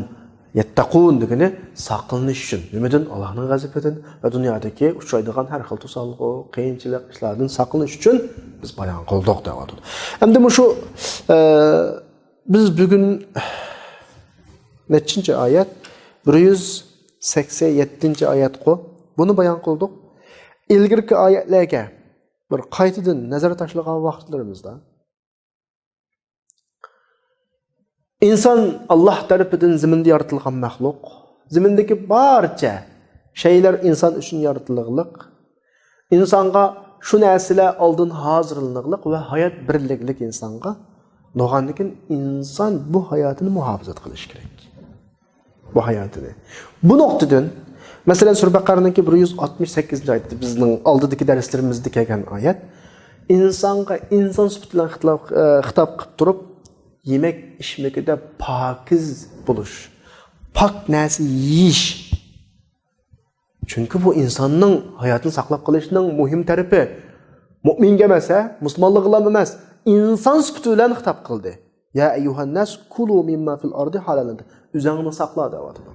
يەتتەقۇن دېگىنى ساقلىنىش ئۈچۈن. نېمىدىن؟ ئاللانىڭ غەزىپىدىن ۋە دۇنيادىكى ئۇچرايدىغان ھەر خىل توسالغۇ، قىيىنچىلىق ئىشلاردىن ساقلىنىش ئۈچۈن بىز بايان قىلدۇق دەۋاتىدۇ. ئەمدى مۇشۇ، ئە، بىز بۈگۈن نەچچىنچى ئايەت؟ بىر يۈز سەكسەن يەتتىنچى ئايەتقۇ. بۇنى بايان قىلدۇق. ئىلگىرىكى ئايەتلەرگە بىر قايتىدىن نەزەر تاشلىغان ۋاقىتلىرىمىزدا، ئىنسان ئاللا تەرىپىدىن زېمىندا يارىتىلغان مەخلۇق. زېمىندىكى بارچە شەيلەر ئىنسان ئۈچۈن يارىتىلغانلىق. ئىنسانغا شۇ نەرسىلەر ئالدىن ھازىرلىنىغلىق ۋە ھايات بىرلىكلىك ئىنسانغا بولغاندىن كېيىن ئىنسان بۇ ھاياتىنى مۇھاپىزەت قىلىشى كېرەك. بۇ ھاياتىنى. بۇ نۇقتىدىن، مەسىلەن، سۈرە بەقەرىنىڭكى بىر يۈز ئاتمىش سەككىزىنچى ئايەتتە، بىزنىڭ ئالدىدىكى دەرسلىرىمىزدە كەلگەن ئايەت، ئىنسانغا ئىنسان سۈپىتى بىلەن خىتاب، ئە، خىتاب قىلىپ تۇرۇپ، يېمەك ئىچمىكىدە پاكىز بولۇش، پاك نەرسە يېيىش. چۈنكى بۇ ئىنساننىڭ ھاياتىنى ساقلاپ قېلىشنىڭ مۇھىم تەرىپى. مۇئمىنگە ئەمەس، ھە؟ مۇسۇلمانلارغىلا ئەمەس، ئىنسان سۈپىتى بىلەن خىتاب قىلدى. يا ئەييۇھەنناس كۇلۇ مىمما فىل ئارضى ھالالەن. ئۆزۈڭنى ساقلا دەۋاتىدۇ.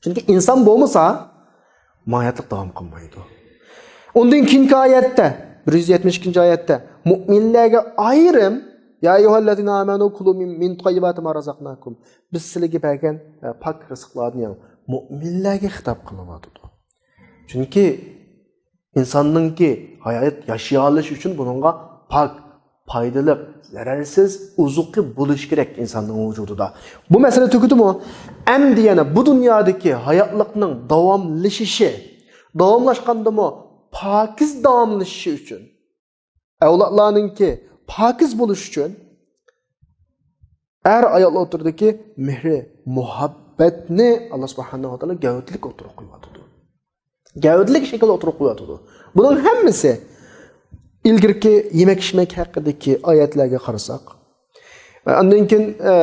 چۈنكى ئىنسان بولمىسا، ھاياتلىق داۋام قىلمايدۇ. ئۇندىن كېيىنكى ئايەتتە، بىر يۈز يەتمىش ئىككىنچى ئايەتتە، مۇئمىنلەرگە ئايرىم، يا ئەييۇھەللەزىنە ئامەنۇ كۇلۇ مىن، مىن تەييىباتى ما رەزەقناكۇم. بىز سىلەرگە بەرگەن، ئە، پاك رىزىقلاردىن يەڭ. مۇئمىنلەرگە خىتاب قىلىنىۋاتىدۇ. چۈنكى ئىنساننىڭكى ھايات ياشىيالىشى ئۈچۈن بۇنىڭغا پاك، پايدىلىق، زەرەرسىز ئوزۇقى بولۇشى كېرەك ئىنساننىڭ ۋۇجۇدىدا. بۇ مەسىلە تۈگىدىمۇ؟ ئەمدى يەنە بۇ دۇنيادىكى ھاياتلىقنىڭ داۋاملىشىشى، داۋاملاشقاندىمۇ پاكىز داۋاملىشىشى ئۈچۈن، ئەۋلادلارنىڭكى پاكىز بولۇشى ئۈچۈن ئەر ئايال ئوتتۇرىدىكى مېھرى، مۇھەببەتنى ئاللا سۇبھانەھۇ ۋە تائالا گەۋدىلىك ئوتتۇرىغا قويۇۋاتىدۇ. گەۋدىلىك شەكىلدە ئوتتۇرىغا قويۇۋاتىدۇ. بۇنىڭ ھەممىسى ئىلگىرىكى يېمەك-ئىچمەك ھەققىدىكى ئايەتلەرگە قارىساق، ئاندىن كېيىن، ئە،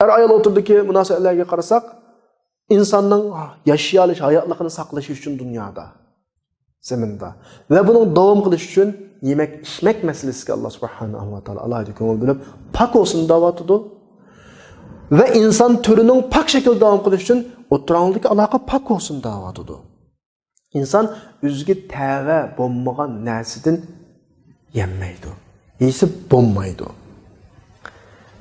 ئەر-ئايال ئوتتۇرىدىكى مۇناسىۋەتلەرگە قارىساق، ئىنساننىڭ ياشىيالىش، ھاياتلىقىنى ساقلىشى ئۈچۈن دۇنيادا، زېمىندا ۋە بۇنىڭ داۋام قىلىشى ئۈچۈن يېمەك-ئىچمەك مەسىلىسىگە ئاللا سۇبھانەھۇ ۋە تائالا ئالاھىدە كۆڭۈل بۆلۈپ، پاك بولسۇن دەۋاتىدۇ. ۋە ئىنسان تۈرىنىڭ پاك شەكىلدە داۋام قىلىشى ئۈچۈن ئوتتۇراڭدىكى ئالاقە پاك بولسۇن دەۋاتىدۇ. ئىنسان ئۆزىگە تەۋە بولمىغان نەرسىدىن يەممەيدۇ. يېسە بولمايدۇ.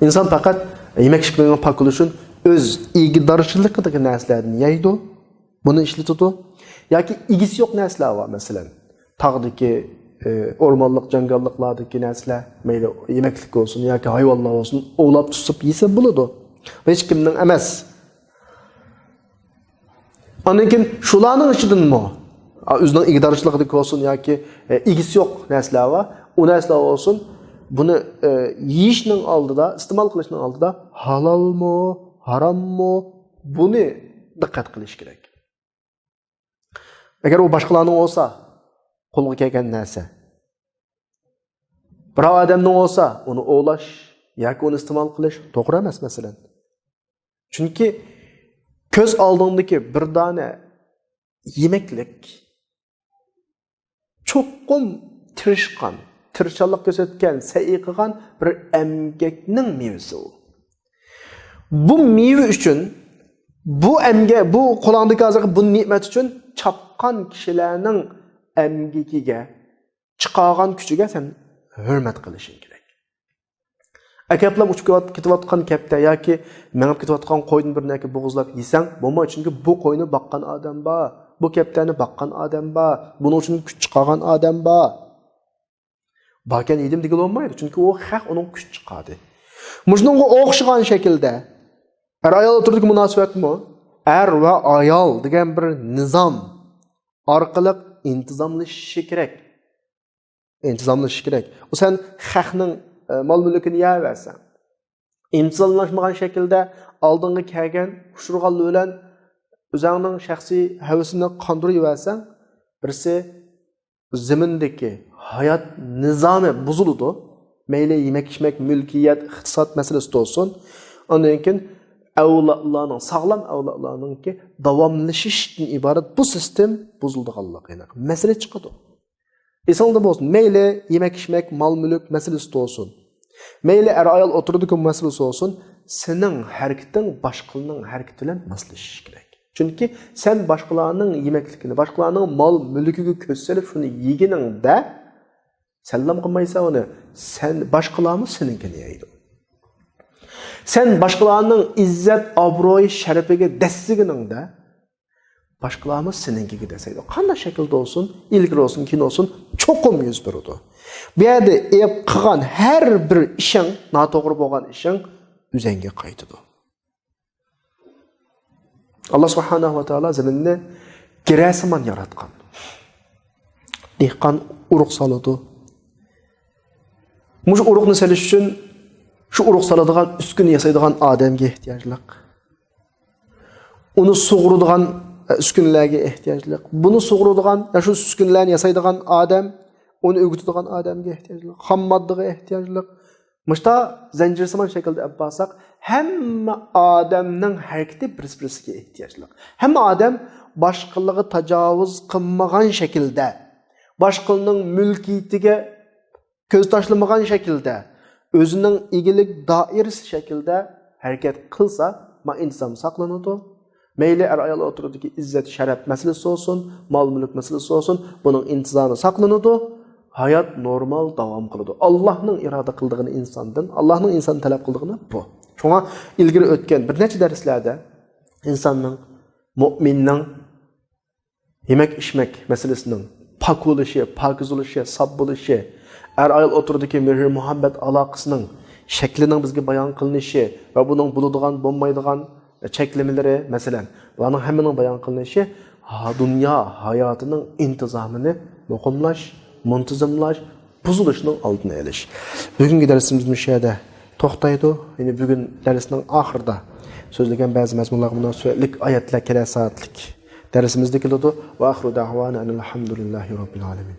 ئىنسان پەقەت يېمەك ئىچمەكنىڭ پاك بولۇشى ئۈچۈن ئۆز ئىگىدارچىلىقىدىكى نەرسىلەردىن يەيدۇ، بۇنى ئىشلىتىدۇ. ياكى ئىگىسى يوق نەرسىلەر بار، مەسىلەن، تاغدىكى، ئى، ئورمانلىق، جاڭگاللىقلاردىكى نەرسىلەر، مەيلى يېمەكلىك بولسۇن ياكى ھايۋانلار بولسۇن، ئوۋلاپ تۇتۇپ يېسە بولىدۇ. ھېچكىمنىڭ ئەمەس. ئاندىن كېيىن شۇلارنىڭ ئىچىدىنمۇ، ئا، ئۆزىنىڭ ئىگىدارچىلىقىدىكى بولسۇن ياكى، ئە، ئىگىسى يوق نەرسىلەر بار، ئۇ نەرسىلەر بولسۇن، بۇنى، ئە، يېيىشنىڭ ئالدىدا، ئىستېمال قىلىشنىڭ ئالدىدا ھالالمۇ، ھاراممۇ، بۇنى دىققەت قىلىش كېرەك. ئەگەر ئۇ باشقىلارنىڭ بولسا، قولغا كەلگەن نەرسە، بىراۋ ئادەمنىڭ بولسا، ئۇنى ئوۋلاش ياكى ئۇنى ئىستېمال قىلىش توغرا ئەمەس، مەسىلەن. چۈنكى كۆز ئالدىڭدىكى بىر دانە يېمەكلىك چوقۇم تىرىشقان، تىرىشچانلىق كۆرسەتكەن، سەئي قىلغان بىر ئەمگەكنىڭ مېۋىسى ئۇ. بۇ مېۋە ئۈچۈن، بۇ ئەمگە-، بۇ قولۇڭدىكى ھازىرقى بۇ نېمەت ئۈچۈن چاپقان كىشىلەرنىڭ ئەمگىكىگە، چىقارغان كۈچىگە سەن ھۆرمەت قىلىشىڭ كېرەك. ئەكەپلەپ ئۇچۇپ كېتىۋات-، كېتىۋاتقان كەپتەر ياكى مېڭىپ كېتىۋاتقان قويدىن بىرنى ئەكىپ بوغۇزلاپ يېسەڭ بولمايدۇ، چۈنكى بۇ قوينى باققان ئادەم بار، بۇ كەپتەرنى باققان ئادەم بار، بۇنىڭ ئۈچۈن كۈچ چىقارغان ئادەم بار. باركەن يېدىم دېگىلى بولمايدۇ، چۈنكى ئۇ خەق ئۇنىڭ كۈچ چىقاردى. مۇشۇنىڭغا ئوخشىغان شەكىلدە ئەر-ئايال ئوتتۇرىدىكى مۇناسىۋەتمۇ ئەر ۋە ئايال دېگەن بىر نىزام ئارقىلىق ئىنتىزاملىشىشى كېرەك. ئىنتىزاملىشىشى كېرەك. ئۇ سەن خەقنىڭ، ئە، مال-مۈلكىنى يەۋەرسەڭ، ئىنتىزاملاشمىغان شەكىلدە ئالدىڭغا كەلگەن، ئۇچرىغانلىرى بىلەن ئۆزۈڭنىڭ شەخسىي ھەۋىسىنى قاندۇرۇۋەرسەڭ، بىرسى زېمىندىكى ھايات نىزامى بۇزۇلىدۇ. مەيلى يېمەك-ئىچمەك، مۈلكىيەت، ئىقتىساد مەسىلىسى بولسۇن. ئاندىن كېيىن ئەۋلادلارنىڭ، ساغلام ئەۋلادلارنىڭكى داۋاملىشىشتىن ئىبارەت بۇ سىستېم بۇزۇلىدىغانلىقى ئېنىق. مەسىلە چىقىدۇ. ئېسىڭدە بولسۇن، مەيلى يېمەك-ئىچمەك، مال-مۈلۈك مەسىلىسى بولسۇن، مەيلى ئەر-ئايال ئوتتۇرىدىكى مەسىلىسى بولسۇن، سېنىڭ ھەرىكىتىڭ باشقىلارنىڭ ھەرىكىتى بىلەن ماسلىشىشى كېرەك. چۈنكى سەن باشقىلارنىڭ يېمەكلىكىنى، باشقىلارنىڭ مال-مۈلكىگە كۆز سېلىپ شۇنى يېگىنىڭدە، سەنلام قىلمايسەن ئۇنى، سەن، باشقىلارمۇ سېنىڭكىنى يەيدۇ. سەن باشقىلارنىڭ ئىززەت، ئابرۇي، شەرىپىگە دەسسىگىنىڭدە، باشقىلارمۇ سېنىڭكىگە دەسسەيدۇ. قانداق شەكىلدە بولسۇن، ئىلگىرى بولسۇن، كېيىن بولسۇن، چوقۇم يۈز بېرىدۇ. بۇ يەردە ئېلىپ قىلغان ھەر بىر ئىشىڭ، ناتوغرا بولغان ئىشىڭ ئۆزۈڭگە قايتىدۇ. ئاللا سۇبھانەھۇ ۋە تائالا زېمىننى گىرەسىمان ياراتقان. دېھقان ئۇرۇق سالىدۇ. مۇشۇ ئۇرۇقنى سېلىش ئۈچۈن شۇ ئۇرۇق سالىدىغان ئۈسكۈنە ياسايدىغان ئادەمگە ئېھتىياجلىق. ئۇنى سۇغۇرىدىغان، ئە، ئۈسكۈنىلەرگە ئېھتىياجلىق. بۇنى سۇغۇرىدىغان، يا شۇ ئۈسكۈنىلەرنى ياسايدىغان ئادەم، ئۇنى ئۆگىتىدىغان ئادەمگە ئېھتىياجلىق. خام ماددىغا ئېھتىياجلىق. مۇشتا زەنجىرسىمان شەكىلدە ئېلىپ بارساق، ھەممە ئادەمنىڭ ھەرىكىتى بىرسى-بىرسىگە ئېھتىياجلىق. ھەممە ئادەم باشقىلىرىغا تاجاۋۇز قىلمىغان شەكىلدە، باشقىلارنىڭ مۈلكىيىتىگە كۆز تاشلىمىغان شەكىلدە، ئۆزىنىڭ ئىگىلىك دائىرىسى شەكلىدە ھەرىكەت قىلسا، ما ئىنتىزام ساقلىنىدۇ. مەيلى ئەر-ئايال ئوتتۇرىدىكى ئىززەت-شەرەپ مەسىلىسى بولسۇن، مال-مۈلۈك مەسىلىسى بولسۇن، بۇنىڭ ئىنتىزامى ساقلىنىدۇ. ھايات نورمال داۋام قىلىدۇ. ئاللاھنىڭ ئىرادە قىلىدىغىنى ئىنساندىن، ئاللاھنىڭ ئىنساندىن تەلەپ قىلىدىغىنى بۇ. شۇڭا ئىلگىرى ئۆتكەن بىر نەچچە دەرسلەردە ئىنساننىڭ، مۇئمىننىڭ يېمەك-ئىچمەك مەسىلىسىنىڭ پاك بولۇشى، پاكىز بولۇشى، ساپ بولۇشى، ئەر-ئايال ئوتتۇرىدىكى مېھىر-مۇھەببەت ئالاقىسىنىڭ شەكلىنىڭ بىزگە بايان قىلىنىشى ۋە بۇنىڭ بولىدىغان، بولمايدىغان چەكلىمىلىرى، مەسىلەن، بۇلارنىڭ ھەممىنىڭ بايان قىلىنىشى ھا-، دۇنيا ھاياتىنىڭ ئىنتىزامىنى مۇقىملاش، مۇنتىزىملاش، بۇزۇلۇشنىڭ ئالدىنى ئېلىش. بۈگۈنكى دەرسىمىز مۇشۇ يەردە توختايدۇ. يەنى بۈگۈن دەرسنىڭ ئاخىرىدا سۆزلىگەن بەزى مەزمۇنلارغا مۇناسىۋەتلىك ئايەتلەر كېلەر سائەتلىك دەرسىمىزدە كېلىدۇ. ۋە ئاخىرۇ دەئۋانا ئەنىل ھەمدۇلىللاھى رەببىل ئالەمىن.